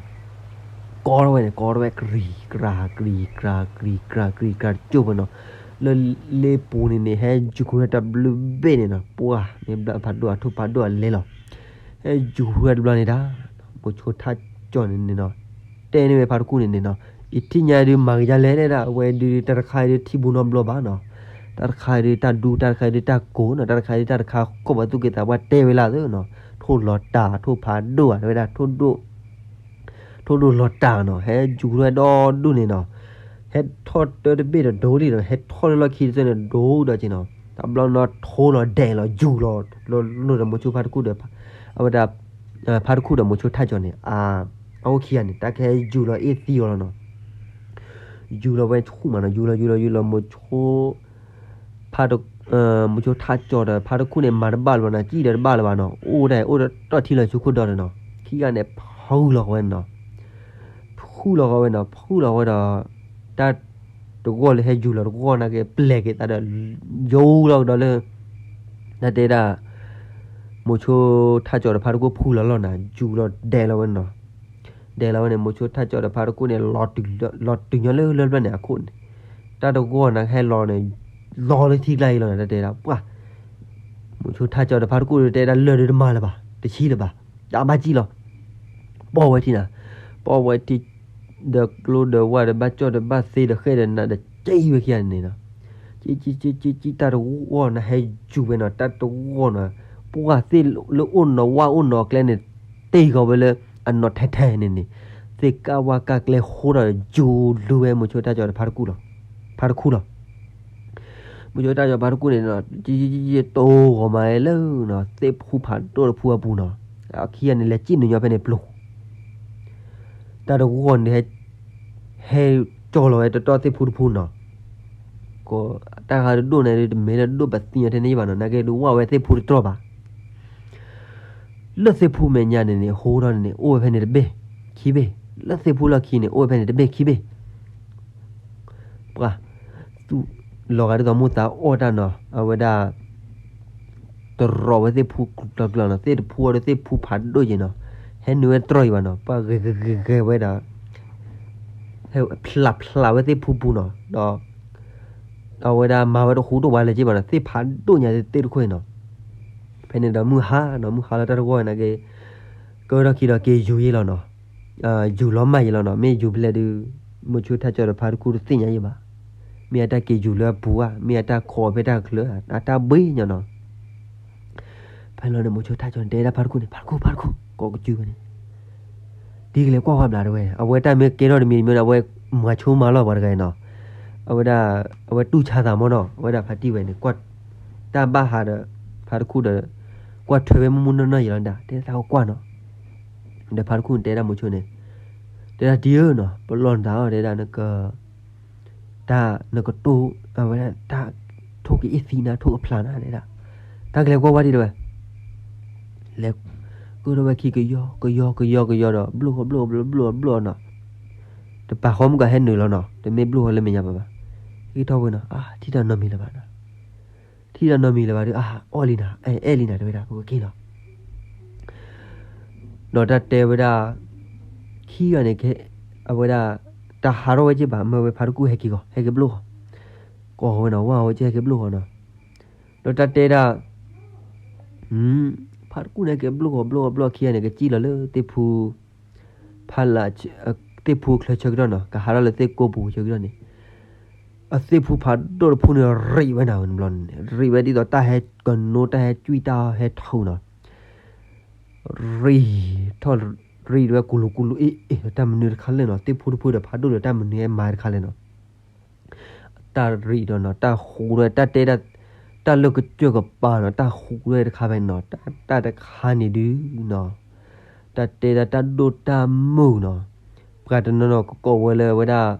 ကီထီၣ်ဝဲန့ၣ် ကီထီၣ်ဝဲ ကြံၤကြၤ ကြံၤကြၤ ကြံၤကြၤ ကြံၤကြၤ တကၠိၣ်ဖိနီၤ လၢလ့ပူၤန့ၣ်န့ၣ် ဟဲယူၤကွံာ်ဝဲတဘျုးဘ့ၣ်န့ၣ်နီၤ ပှၢ် မ့ၢ်ဘျါဖးဒိၣ်အထိၣ်ဖးဒိၣ်အလဲလီၤ ဟဲယူၤကွံာ်ဝဲတဘျီန့ၣ်ဒၣ် မိၤဆိထၣ်ကၠီန့ၣ်န့ၣ်နီၤ တဲန့ၢ်ဝဲဖါတခူၣ်န့ၣ်န့ၣ်နီၤ ယထံၣ်ညါဒုးမၤကယါလဲၣ်ဒၣ် အဝဲဒုးတၢ်တခါဒုးထံၣ်ဘူးနီတဘျီဘၣ်နီၤ တၢ်တခါဒုးတၢ်ဒူ တၢ်တခါဒုးတၢ်ကိးနီၤ တၢ်တခါဒုးတၢ်တခါ ကိးဘၣ်သူၣ်က့သးပှၢ်တဲဝဲလၢ်သၢနီၤ ထိၣ်လီၤတၢ် ထိၣ်ဖးဒိၣ်ဧါ တဲဝဲဒၣ် ထိၣ်ဒိၣ် ထိၣ်ဒိၣ်လီၤတၢ်နီၤ ဟဲယူၤထီၣ်ဝဲဒီဒူၣ်န့ၣ်နီၤ ဟဲထီၣ်တၢတဘ့ၣ်ဒီးဒိလံဒီး ဟဲထီၣ်လၢလီၢ်ခံတစဲးန့ၣ် ဒိဒီးက့ၤနီၤ တဘျီနီၤ ထိလီၤဒဲးလီၤ ယူၤလီၤ လီၤလီၤဒီးမိၤဆိဖါတခူၣ်ဒီး အဝဲဒၣ်ဖါတခူၣ်ဒီးမိၤဆိထၣ်ကၠီန့ၣ် အအိၣ်ခံဂၤန့ၣ် တၢ်ကဟဲယူၤလီၤအ့ၣ်သံအီၤလီၤနီၤ ယူၤလီၤဝဲဆူၣ်မးနီၤ ယူၤလီၤ ယူၤလီၤ ယူၤလီၤ မိၤဆိ ဖါတ မိၤဆိထၣ်ကၠီဒီးဖါတခူၣ်န့ၣ် မၤတဘၣ်လၢၤဘၣ်နီၤ စံၣ်ဒီးတဘၣ်လၢၤဘၣ်နီၤ အိၣ်ဒၣ်အိၣ်ဒီးတီၢ်ထံလီၤဆူခိၣ်ဒီဒီးနီၤ ခံဂၤန့ၣ် ဖုလီၤဃီဝဲနီၤ ဖုလီၤဃီဝဲနီၤ ဖုလီၤဃီဒီး တၢ်တဂီၢ်လၢဟဲယူၤလီၤတဂီၢ်နာ်က့ ပျဲက့ၤသးဒီး ယူၤလီၤကဒီးလၢ တၢ်တဲဒၣ် မိၤဆိထၣ်ကၠီဒီးဖါတခူၣ်ဖုလီၤလီၤနီၤ ယူၤလီၤဒဲးလီၤဝဲနီၤ ဒဲးလီၤဝဲန့ၣ် မိၤဆိထၣ်ကၠီဒီးဖါတခူၣ်န့ၣ် လီၤတုၤညီလၢလၢပျၢၢ်န့ၣ်အခိၣ်န့ၣ် တၢ်တဂီၢ်နာ်က့ဟဲလီၤန့ၣ် လီၤလၢထံကျါအံၤလီၤနီၤ တၢ်တဲဒၣ်ပှၢ် မိၤဆိထၣ်ကၠီဒီးဖါတခူၣ်တဲဒၣ်လၢၢ်ဒုတမၤလၢၤဘၣ် တဆံလၢၤဘၣ် တၢ်ဘၣ်ကံၣ်လီၤ ပိာ်ဝဲထံနီၤ ပိာ်ဝဲထံ ဒီးကျိဒီးဝၣ်ဒီးဘၣ်ကၠီၣ်ဒီးဘၣ်သ့ဒီးဃဲၣ်ဒီးနးဒီးကံၣ်ဝဲခံဂၤန့ၣ်နီၤ ကံၣ်ကံၣ်ကံၣ်ကံၣ်ကံၣ် တၢ်တဂီၢ်နီၤ ဟဲယူၤဝဲနီၤ တၢ်တဂီၢ်နီၤ ပှၢ်သ့ၣ်လၢအိၣ်နီၤဝၣ်အိၣ်နီၤကျဲန့ၣ် တ့ၢ်ဃီၤဝဲလၢ အနီၢ်ထဲထဲန့ၣ်န့ၣ် သ့ၣ်ကၣ်ဝၣ်ကၣ်ကျဲဃိဒီးယူၤလူၤဝဲမိၤဆိထၣ်ကၠီဒီးဖါတခူၣ်လီၤ ဖါတခူၣ်လီၤ မိၤဆိထၣ်ကၠီဖါတခူၣ်န့ၣ်နီၤ ယတိၢ်ဂီၤမးလၢနီၤ သ့ၣ်ဖူဖးဒိၣ်တဖူအပူၤနီၤ အခံဂၤန့ၣ် လဲၤစံၣ်နုာ်ညီဖဲန့ၣ်ပျိၤ တၢ်တဂီၢ်န့ၣ် ဟဲကၠီလီၤဝဲတတီၢ်သ့ၣ်ဖူတဖူနီၤ ကီး တၢ်တခါဒုးဒိၣ်န့ၣ်ဒုး တမ့ၢ်လၢဒိၣ်ပသံညီထဲန့ၣ်ဘၣ်နီၤ နာ်က့ဒုးဝၣ်ဝဲသ့ၣ်ဖူတတြီၢ်ဘၣ် လၢသ့ၣ်ဖူမဲာ်ညါန့ၣ်န့ၣ် ဟိထီၣ်န့ၣ်န့ၣ် အိၣ်ဝဲဖဲန့ၣ်တဘ့ၣ် ခံဘ့ၣ် လၢသ့ၣ်ဖူလီၢ်ခံန့ၣ် အိၣ်ဝဲဖဲန့ၣ်တဘ့ၣ်ခံဘ့ၣ် ပှၤ သူၣ်လီၤဂာ်ဒ်သိးမိၢ်သးအီၣ်တၢ်နီၤ အဝဲဒၣ် တရီးဝဲသ့ၣ်ဖူကျၢၤကျၢၤနီၤ သ့ၣ်တဖူအီၤဒီးသ့ၣ်ဖူဖးဒိၣ်က့ၤနီၤ ဟဲနုာ်ဝဲတတြီၢ်အံၤဘၣ်နီၤ ပှၤဂဲၤဂဲၤဂဲၤဂဲၤဝဲဒီး ဟဲဖျးဖျးဝဲသ့ၣ်ဖူပူၤနီၤ ဒီး အဝဲဒၣ်မၤဝဲတဟူးတဝးလၢၤက့ဘၣ်နီၤ သ့ၣ်ဖးဒိၣ်ညါသ့ၣ်တခိၣ်အံၤနီၤ ဖဲန့ၣ်ဒီးမုၢ်ဟါနီၤ မုၢ်ဟါလီၤတၢ်တဂီၢ်နာ်က့ ကၢထီၣ်ခံဒီးက့ၤယူၤယ့ၢ်လီၤနီၤ ယူၤလီၤမၢ်ယ့ၢ်လီၤနီၤ မ့ၢ်ယူၤဖဲလဲၣ်ဒုး မိၤဆိထၣ်ကၠီဒီးဖါတခူၣ်တသ့ၣ်ညါယ့ၢ်ဘၣ် မ့ၢ်အတၢ်က့ၤယူၤလၢအပူၤဧါ, မ့ၢ်အတၢ်ခိးဖဲတၢ်ချၢဧါ, အတၢ်ဘှ့ညါနီၤ. ဖဲလီၤန့ၣ် မိၤဆိထၣ်ကၠီန့ၣ် တဲဒၣ်ဖါတခူၣ်န့ၣ် ဖါတခူၣ် ဖါတခူၣ် ကိးကစုဝဲန့ၣ်, ဒ်ကလဲၤကွၢ်ဝဲဘျးတဝဲ, အဝဲတၢ်မ့ၢ်ကဲထီၣ်တမံၤတမံၤဒီး အဝဲမၤဆိမၤလီၢ်ပှၤတဂၤအံၤနီၤ, အဝဲဒၣ်, အဝဲတူၢ်ဆါသးမ့ၢ်နီၤ, အဝဲဒၣ်ဖါတံၢ်ဝဲန့ၣ် ကွၢ်, တၢ်ဘၣ်ဟးဒီး, ဖါတခူၣ်ဒီး, ကွၢ်ထွဲဝဲမုၢ်မုၢ်နီၢ်နီၢ်ယံၤလီၤဒၣ် တဲသးကွၢ်နီၤ, ဒီးဖါတခူၣ်န့ၣ် တဲဒၣ်မိၤဆိန့ၣ်, တဲဒၣ်တံၢ်ဧၢနီၤ ပလီၢ်နသးအီၤ တဲဒၣ်နက တၢ်နကတိၢ်, အဝဲဒၣ်တၢ်ထိၣ်ကအ့ၣ်သံနၤ ထိၣ်ကဖျါနၤဒၣ်, တၢ်ကလဲၤကွၢ်ဝဲဒ်တဝဲ, လဲၤ, ကၢထီၣ်ဝဲခံကယီကယီကယီကယီဒီး ဘျီၣ်ဃီဘျီၣ်ဘျီၣ်ဘျီၣ်ဘျီၣ်နီၤ, တပာ်ဃီမုၢ်ကဟဲနုာ်လီၤနီၤ တမ့ၢ်ဘျီၣ်ဃီလၢမဲာ်ညါဘၣ်ဘၣ်, ဟ့ၣ်ထီၣ်ဝဲနီၤ အါ ထံၣ်တၢ်နီတမံၤလၢၤဘၣ်နီၤ, ထံၣ်တၢ်နီတမံၤလၢၤဘၣ်ဒီး အါ အီၣ်လံနၤ အဲ အဲၣ်လံနၤ တဲဝဲဒၣ် ပကက့ၤလီၤ ဒီးတၢ်တဲဝဲဒၣ်, ခံဂၤန့ၣ်ကဲ, အဝဲဒၣ်, တၢ်ဟးထီၣ်ဝဲက့ဘၣ် မၢဝဲဖါတခူၣ်ဟဲက့ၤဂီၤ ဟဲက့ၤဘျီၣ်ဂီၤ, ကိးဝဲနီၤ ဝဲက့ဟဲက့ၤဘျီၣ်ဂီၤနီၤ, ဒီးတၢ်တဲဒၣ်, ဖါတခူၣ်န့ၣ်က့ၤဘျီၣ်ဂီၤဘျီၣ်ဂီၤဘျီၣ်ခံဂၤန့ၣ် ကစံၣ်လီၤလၢသ့ၣ်ဖူ ဖးလၢ, သ့ၣ်ဖူချၢဆၢကတီၢ်နီၤ ကဟးထီၣ်လၢသ့ၣ်ကိးပူၤဆၢကတီၢ်န့ၣ်, အသ့ၣ်ဖူဖးဒိၣ်တဖုန့ၣ် ရံးဝဲနၤဝဲန့ၣ်ဘျီန့ၣ် ရံးဝဲဒ်သိးတၢ်ဟဲကနိ တၢ်ဟဲကွံၢ်တၢ်ဟဲထုးနီၤ, ရံး, ထီၣ်ရံးဝဲကူလူၤကူလူၤအ့ၣ်အ့ၣ် တၢ်မနုၤတခါလဲၣ်နီၤ သ့ၣ်ဖူတဖုဒီးဖးဒိၣ်ဒီးတၢ်မနုၤဟဲမၤတခါလဲၣ်နီၤ တၢ်ရံးဒီးနီၤ တၢ်ဃူဒီး တၢ်တဲဒၣ်, တၢ်လၢကစၢၢ်ကပၤနီၤ တၢ်ဃူဒီးတခါဖဲနီၤ တၢ်တခါန့ၣ်ဒုးနီၤ, တၢ်တဲဒၣ်တၢ်ဒိၣ်တၢ်မုၢ်နီၤ, ပှၤတနီၤနီၤကကိးဝဲလၢအဝဲဒၣ်,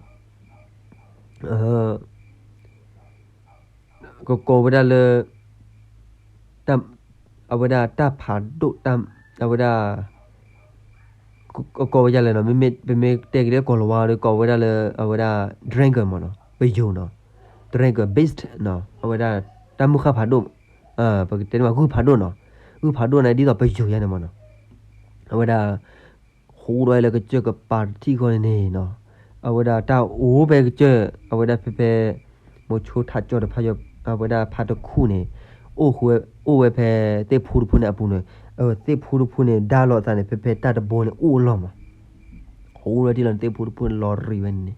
ကကိးဝဲဒၣ်လၢ အဝဲဒၣ်တၢ်ဖးဒိၣ်, အဝဲဒၣ်, ကကိးဝဲဒၣ်လဲၣ်နီၤ မ့မ့ၢ်ပမ့ၢ်တဲက့ၤလၢကီၢ်လၤဝါဒီး ကိးဝဲဒၣ်လၢအဝဲဒၣ် dragon မ့ၢ်နီၤ ပယိၤနီၤ, dragon beast နီၤ အဝဲဒၣ်တၢ်မုၢ်ဃၢ်ဖးဒိၣ်, ပကတဲန့ၣ်မး ဂုၢ်ဖးဒိၣ်နီၤ, ဂုၢ်ဖးဒိၣ်န့ၣ် ဒ်သိးပယိၤယါန့ၣ်မ့ၢ်နီၤ, အဝဲဒၣ် ဃူဒီးလၢကစၢၢ်ကပၤတထံၣ်ဃီန့ၣ်န့ၣ်နီၤ, အဝဲဒၣ်တၢ်အိၣ်ဖဲကစၢၢ် အဝဲဒၣ်ဖဲဖဲ မိၤဆိထးကၠီဒီးဖးယီၤ အဝဲဒၣ်ဖါတခူၣ်န့ၣ်, အိၣ်ဃူ, အိၣ်ဝဲဖဲသ့ၣ်ဖူတဖုန့ၣ်အပူၤန့ၣ်, သ့ၣ်ဖူတဖုန့ၣ် ဒါလီၤအသးန့ၣ် ဖဲဖဲတၢ်တဘိန့ၣ်အိၣ်အလီၢ်မး, ဃူဒီးထံၣ်လီၤန့ၣ် သ့ၣ်ဖူတဖုန့ၣ်လီၤရံးဝဲန့ၣ်န့ၣ်,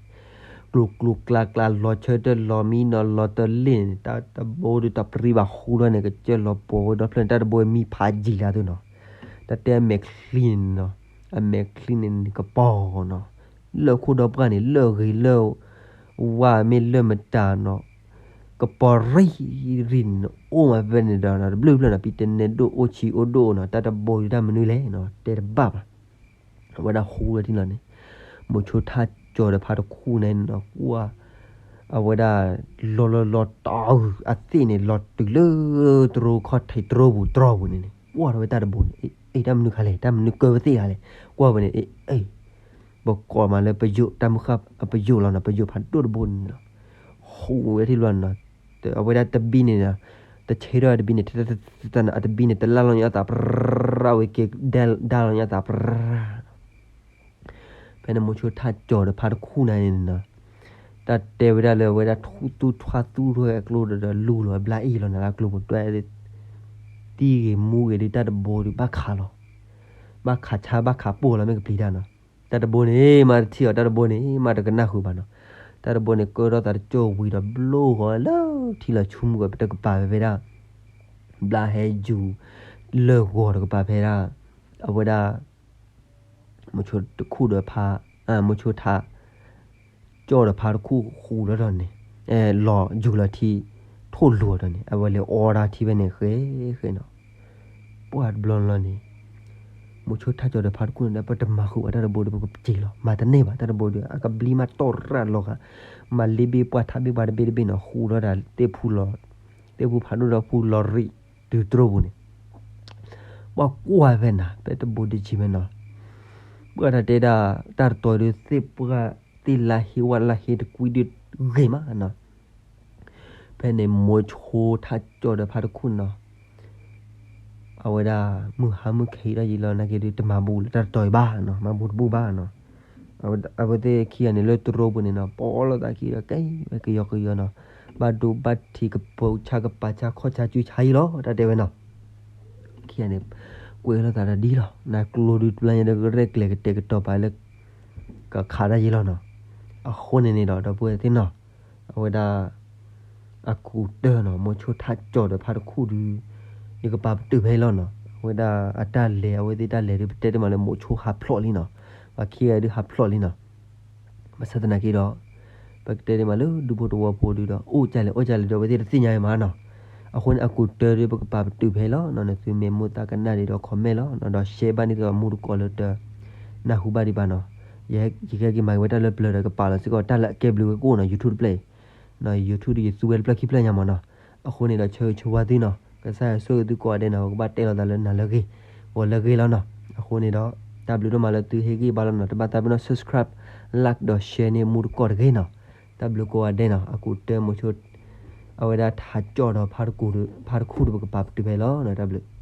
ကျိၤကျိၤကျါကျါ လီၤဆၢထၢၣ်လီၤမံနီၤ လီၤတလ့ၣ်န့ၣ် တၢ်တဘိဒီးတၢ်ပြံဘၣ်ဃူဒီးန့ၣ် ကစၢၢ်လီၤပှီၤဝဲဒီဖျၢၣ်န့ၣ် တၢ်တဘိမံဖးယံာ်လၢသုနီၤ, တၢ်တဲအမဲာ်ချံန့ၣ်နီၤ, အမဲာ်ချံန့ၣ်န့ၣ် ကပီၤနီၤ, လၢၢ်ခိၣ်ဒီပှၢ်န့ၣ် လၢၢ်ဂ့ၤလၢၢ်ဝါမ့ၢ်လၢၢ်မတၤနီၤ, ကပီၤရံၣ်ရံၣ်န့ၣ် အိၣ်မးဖဲန့ၣ်ဒီး တဘျုးဖျၢၣ်နီၤ ပံတနဲဒိၣ်အိၣ်ဆံးအိၣ်ဒိၣ်နီၤ တၢ်တဘိဒီးတၢ်မနုၤလဲၣ်နီၤ တဲတဘၣ်ဘၣ်, အဝဲဒၣ်ဃူဝဲထံၣ်လီၤန့ၣ်, မိၤဆိထးကၠီဒီးဖါတခူၣ်န့ၣ်နီၤ ကွၢ်, အဝဲဒၣ် လီၤလီၤလီၤတၢ်ဂုၤအသ့ၣ်န့ၣ် လီၤတုၤလၢတြီခီၣ်ထံးတြီပူၤတြီပူၤန့ၣ်န့ၣ် ကွၢ်ထီၣ်ဝဲတၢ်တဘိန့ၣ်, အ့ တၢ်မနုၤခါလဲၣ် တၢ်မနုၤကၢဝဲသ့ၣ်ခါလဲၣ်, ကွၢ်ဝဲန့ၣ် အ့ ပကိးမးလၢပယိၤ တၢ်မုၢ်ဃၢ်ပယိၤလီၤနီၤ ပယိၤဖးဒိၣ်တဘိန့ၣ်နီၤ, ဃူဝဲထံၣ်လီၤနီၤ, အဝဲဒၣ်တဘံန့ၣ်, တဆဲထီၣ်တဘံန့ၣ် အတဘံန့ၣ် တလၢ်လီၤညါအသးပြၢ် ဝဲက့ၤဒါလီၤညါအသးပြၢ် ဖဲန့ၣ်မိၤဆိထးကၠီဒီးဖါတခူၣ်န့ၣ်န့ၣ်နီၤ, တၢ်တဲဝဲဒၣ်လၢအဝဲဒၣ်ထူသူၣ်ထွါသူၣ်ထွဲအကျိဒီးလူၤလီၤဘျါအ့ၣ်လီၤနၤလၢကျိပူၤ တွဲ သံဂ့ၤမူဂ့ၤဒီးတၢ်တဘိဒီးဘၣ်ခးလီၤ, ဘၣ်ခးဆါဘၣ်ခးပိၢ်လီၤ မ့ၢ်ကပျံၤတၢ်နီၤ, တၢ်တဘိန့ၣ် မ့ၢ်တထံၣ်အီၤ တၢ်တဘိန့ၣ် မ့ၢ်တကနၣ်ဃုာ်ဘၣ်နီၤ, တၢ်တဘိန့ၣ် ကၢထီၣ်သးတကၠိၢ်ဝံၤဒီးဘျီၣ်ဃီလၢထံလီၤဆူမုၢ်ကီး ပတကပၤဝဲဖဲဒၣ် ဘျါဟဲယူၤ လၢၢ်ဂီၤတကပၤဖဲဒၣ် အဝဲဒၣ် မိၤဆိတခူၣ်ဒီးဖါ, မိၤဆိထး ကၠီဒီးဖါတခူၣ်ဃူလီၤဒီးန့ၣ်, လီၤယူၤလီၤထံ ထိၣ်လူၤဒီးန့ၣ် အဝဲလဲၤအီတၢ်ထံဖဲန့ၣ်ဃဲဃဲနီၤ, ပှၢ်တဘျီလီၤန့ၣ်, မိၤဆိထးကၠီဒီးဖါတခူၣ်န့ၣ် ပတမၤဃုာ်ဘၣ်တၢ်တဘိဒီး ပကပစ့ၤလီၤ မၤတန့ၢ်ဘၣ် တၢ်တဘိဒီး အကဘျံးမးတီၢ်ရၣ်လီၤဂာ်, မၤလ့ဘ့ၣ်ပှၢ်ထးဘ့ၣ်ပှၢ်တဘ့ၣ်တဘ့ၣ်နီၤ ဃူလီၤဒၣ်သ့ၣ်ဖူလီၤ, သ့ၣ်ဖူဖးဒိၣ်ဒီးဖူလီၤရံးတုၤတြီပူၤန့ၣ် ပှၤကွၢ်ဖဲနၤ ဖဲတဘိတဆံဖဲနီၤ, ပှၢ်တၢ်တဲဒၣ် တၢ်တတီၤဒုးသ့ၣ်ပှၢ် သ့ၣ်လါဟ့ဝဲလါဟ့တကွံဒုးဂ့ၤမးနီၤ, ဖဲန့ၣ်မိၤဆိထးကၠီဒီးဖါတခူၣ်နီၤ, အဝဲဒၣ် မုၢ်ဟါမုၢ်ခဲအံၤဒီးယံာ်လီၤ နာ်က့ဒုးတမၤဘူးလၢတၢ်တတီၤအံၤဘၣ်နီၤ မၤဘူးတဘူးဘၣ်နီၤ, အဝဲသ့ၣ်ခံဂၤန့ၣ်လၢတြီပူၤန့ၣ်နီၤ ပီလီၤသးခံဒီးကဲဝဲကယီကယီနီၤ, ဘၣ်ဒိဘၣ်ထံးကပိာ်ဆါကပာ်ဆါခီၣ်ဆါစုဆါယံလီၤ တၢ်တဲဝဲနီၤ ခံဂၤန့ၣ် ကွဲးလိာ်သးတၢ်ဒ်လီၤ နကျိဒုးတဘျီညါဒီးကရဲၣ်ကျဲၤကတဲာ်ကတီၤပာ်လၢ ကခးတၢ်ယံလီၤနီၤ, အဃိန့ၣ်န့ၣ်ဒီး ဒီပုၢ်ဝဲၢ်သ့ၣ်နီၤ, အဝဲဒၣ် အကူးတၢၢ်နီၤ မိၤဆိထးကၠီၣ်ဒီးဖါတခူၣ်ဒုး ယကပာ်ပတုာ်ဖဲအံၤလီၤနီၤ. အဝဲဒၣ်အတၢ်လဲၤ အဝဲသ့ၣ်တၢ်လဲၤဒုး ပတဲတ့ၢ်မးလၢ မိၤဆိဟးဖျိးလံနီၤ, ပှၤခံဂၤဒုးဟးဖျိးလံနီၤ. ဘၣ်ဆၣ်သနာ်က့ဒီး ပကတဲတ့ၢ်မးလၢဒူဖိတဝီဖိဒုးဒီး အိၣ်ကလဲၣ်အိၣ်ကလဲၣ်ဒီး အဝဲသ့ၣ်တသ့ၣ်ညါမးနီၤ. အဃိန့ၣ် အကူးတၢၢ်ဒုး ပကပာ်ပတုာ်ဖဲအံၤလီၤနီၤ. နသုမ့ၢ်မိၣ်သးကနၣ်ဒံးဒီး comment လီၤနီၤ, ဒီး share ဘၣ်န့ၢ်သကိးမူတကိးလၢတနၢ်ဟူဘၣ်ဒံးဘၣ်နီၤ. ယကဟဲက့ၤမၤက့ၤဝဲတၢ်လၢပျၢၤဒီး ကပာ်လီၤစ့ၢ်ကီးတၢ်လၢအကဲဘျုးဝဲကအိၣ်နီၤ YouTube တဖျၢၣ်အံၤ YouTube ဒုး ယသူဝဲတဖျၢၣ်ခံဖျၢၣ်ညါမးနီၤ. အဃိန့ၣ်ဒီး ဆၢဂ့ၤဆၢဝါသုနီၤ, ကစၢ်ယွၤဆိၣ်ဂ့ၤသုကိးဂၤဒဲးနီၤ, ပကဘၣ်တဲလီၤသးလၢနၤလၢအဂ့ၤ ဂီၤလၢအဂ့ၤလီၤနီၤ. အဃိန့ၣ်ဒီး တၢ်ဘျုးဒိၣ်မးလၢသုဟ့ၣ်ဂံၢ်ဘါလီၤနီၤ, တဘၣ်သးပ့ၤနီၣ် subscribe, like ဒီး share န့ၢ်မူတကိးတဂ့ၤနီၤ. တၢ်ဘျုးကိးဂၤဒဲးနီၤ, အကူးတၢၢ်မိၤဆိ အဝဲဒၣ်ထးကၠီၣ်ဒီးဖါတခူၣ်ဒုး ဖါတခူၣ်ဒုး ပကပာ်ပတုာ်ဖဲအံၤလီၤနီၤ, တၢ်ဘျုး.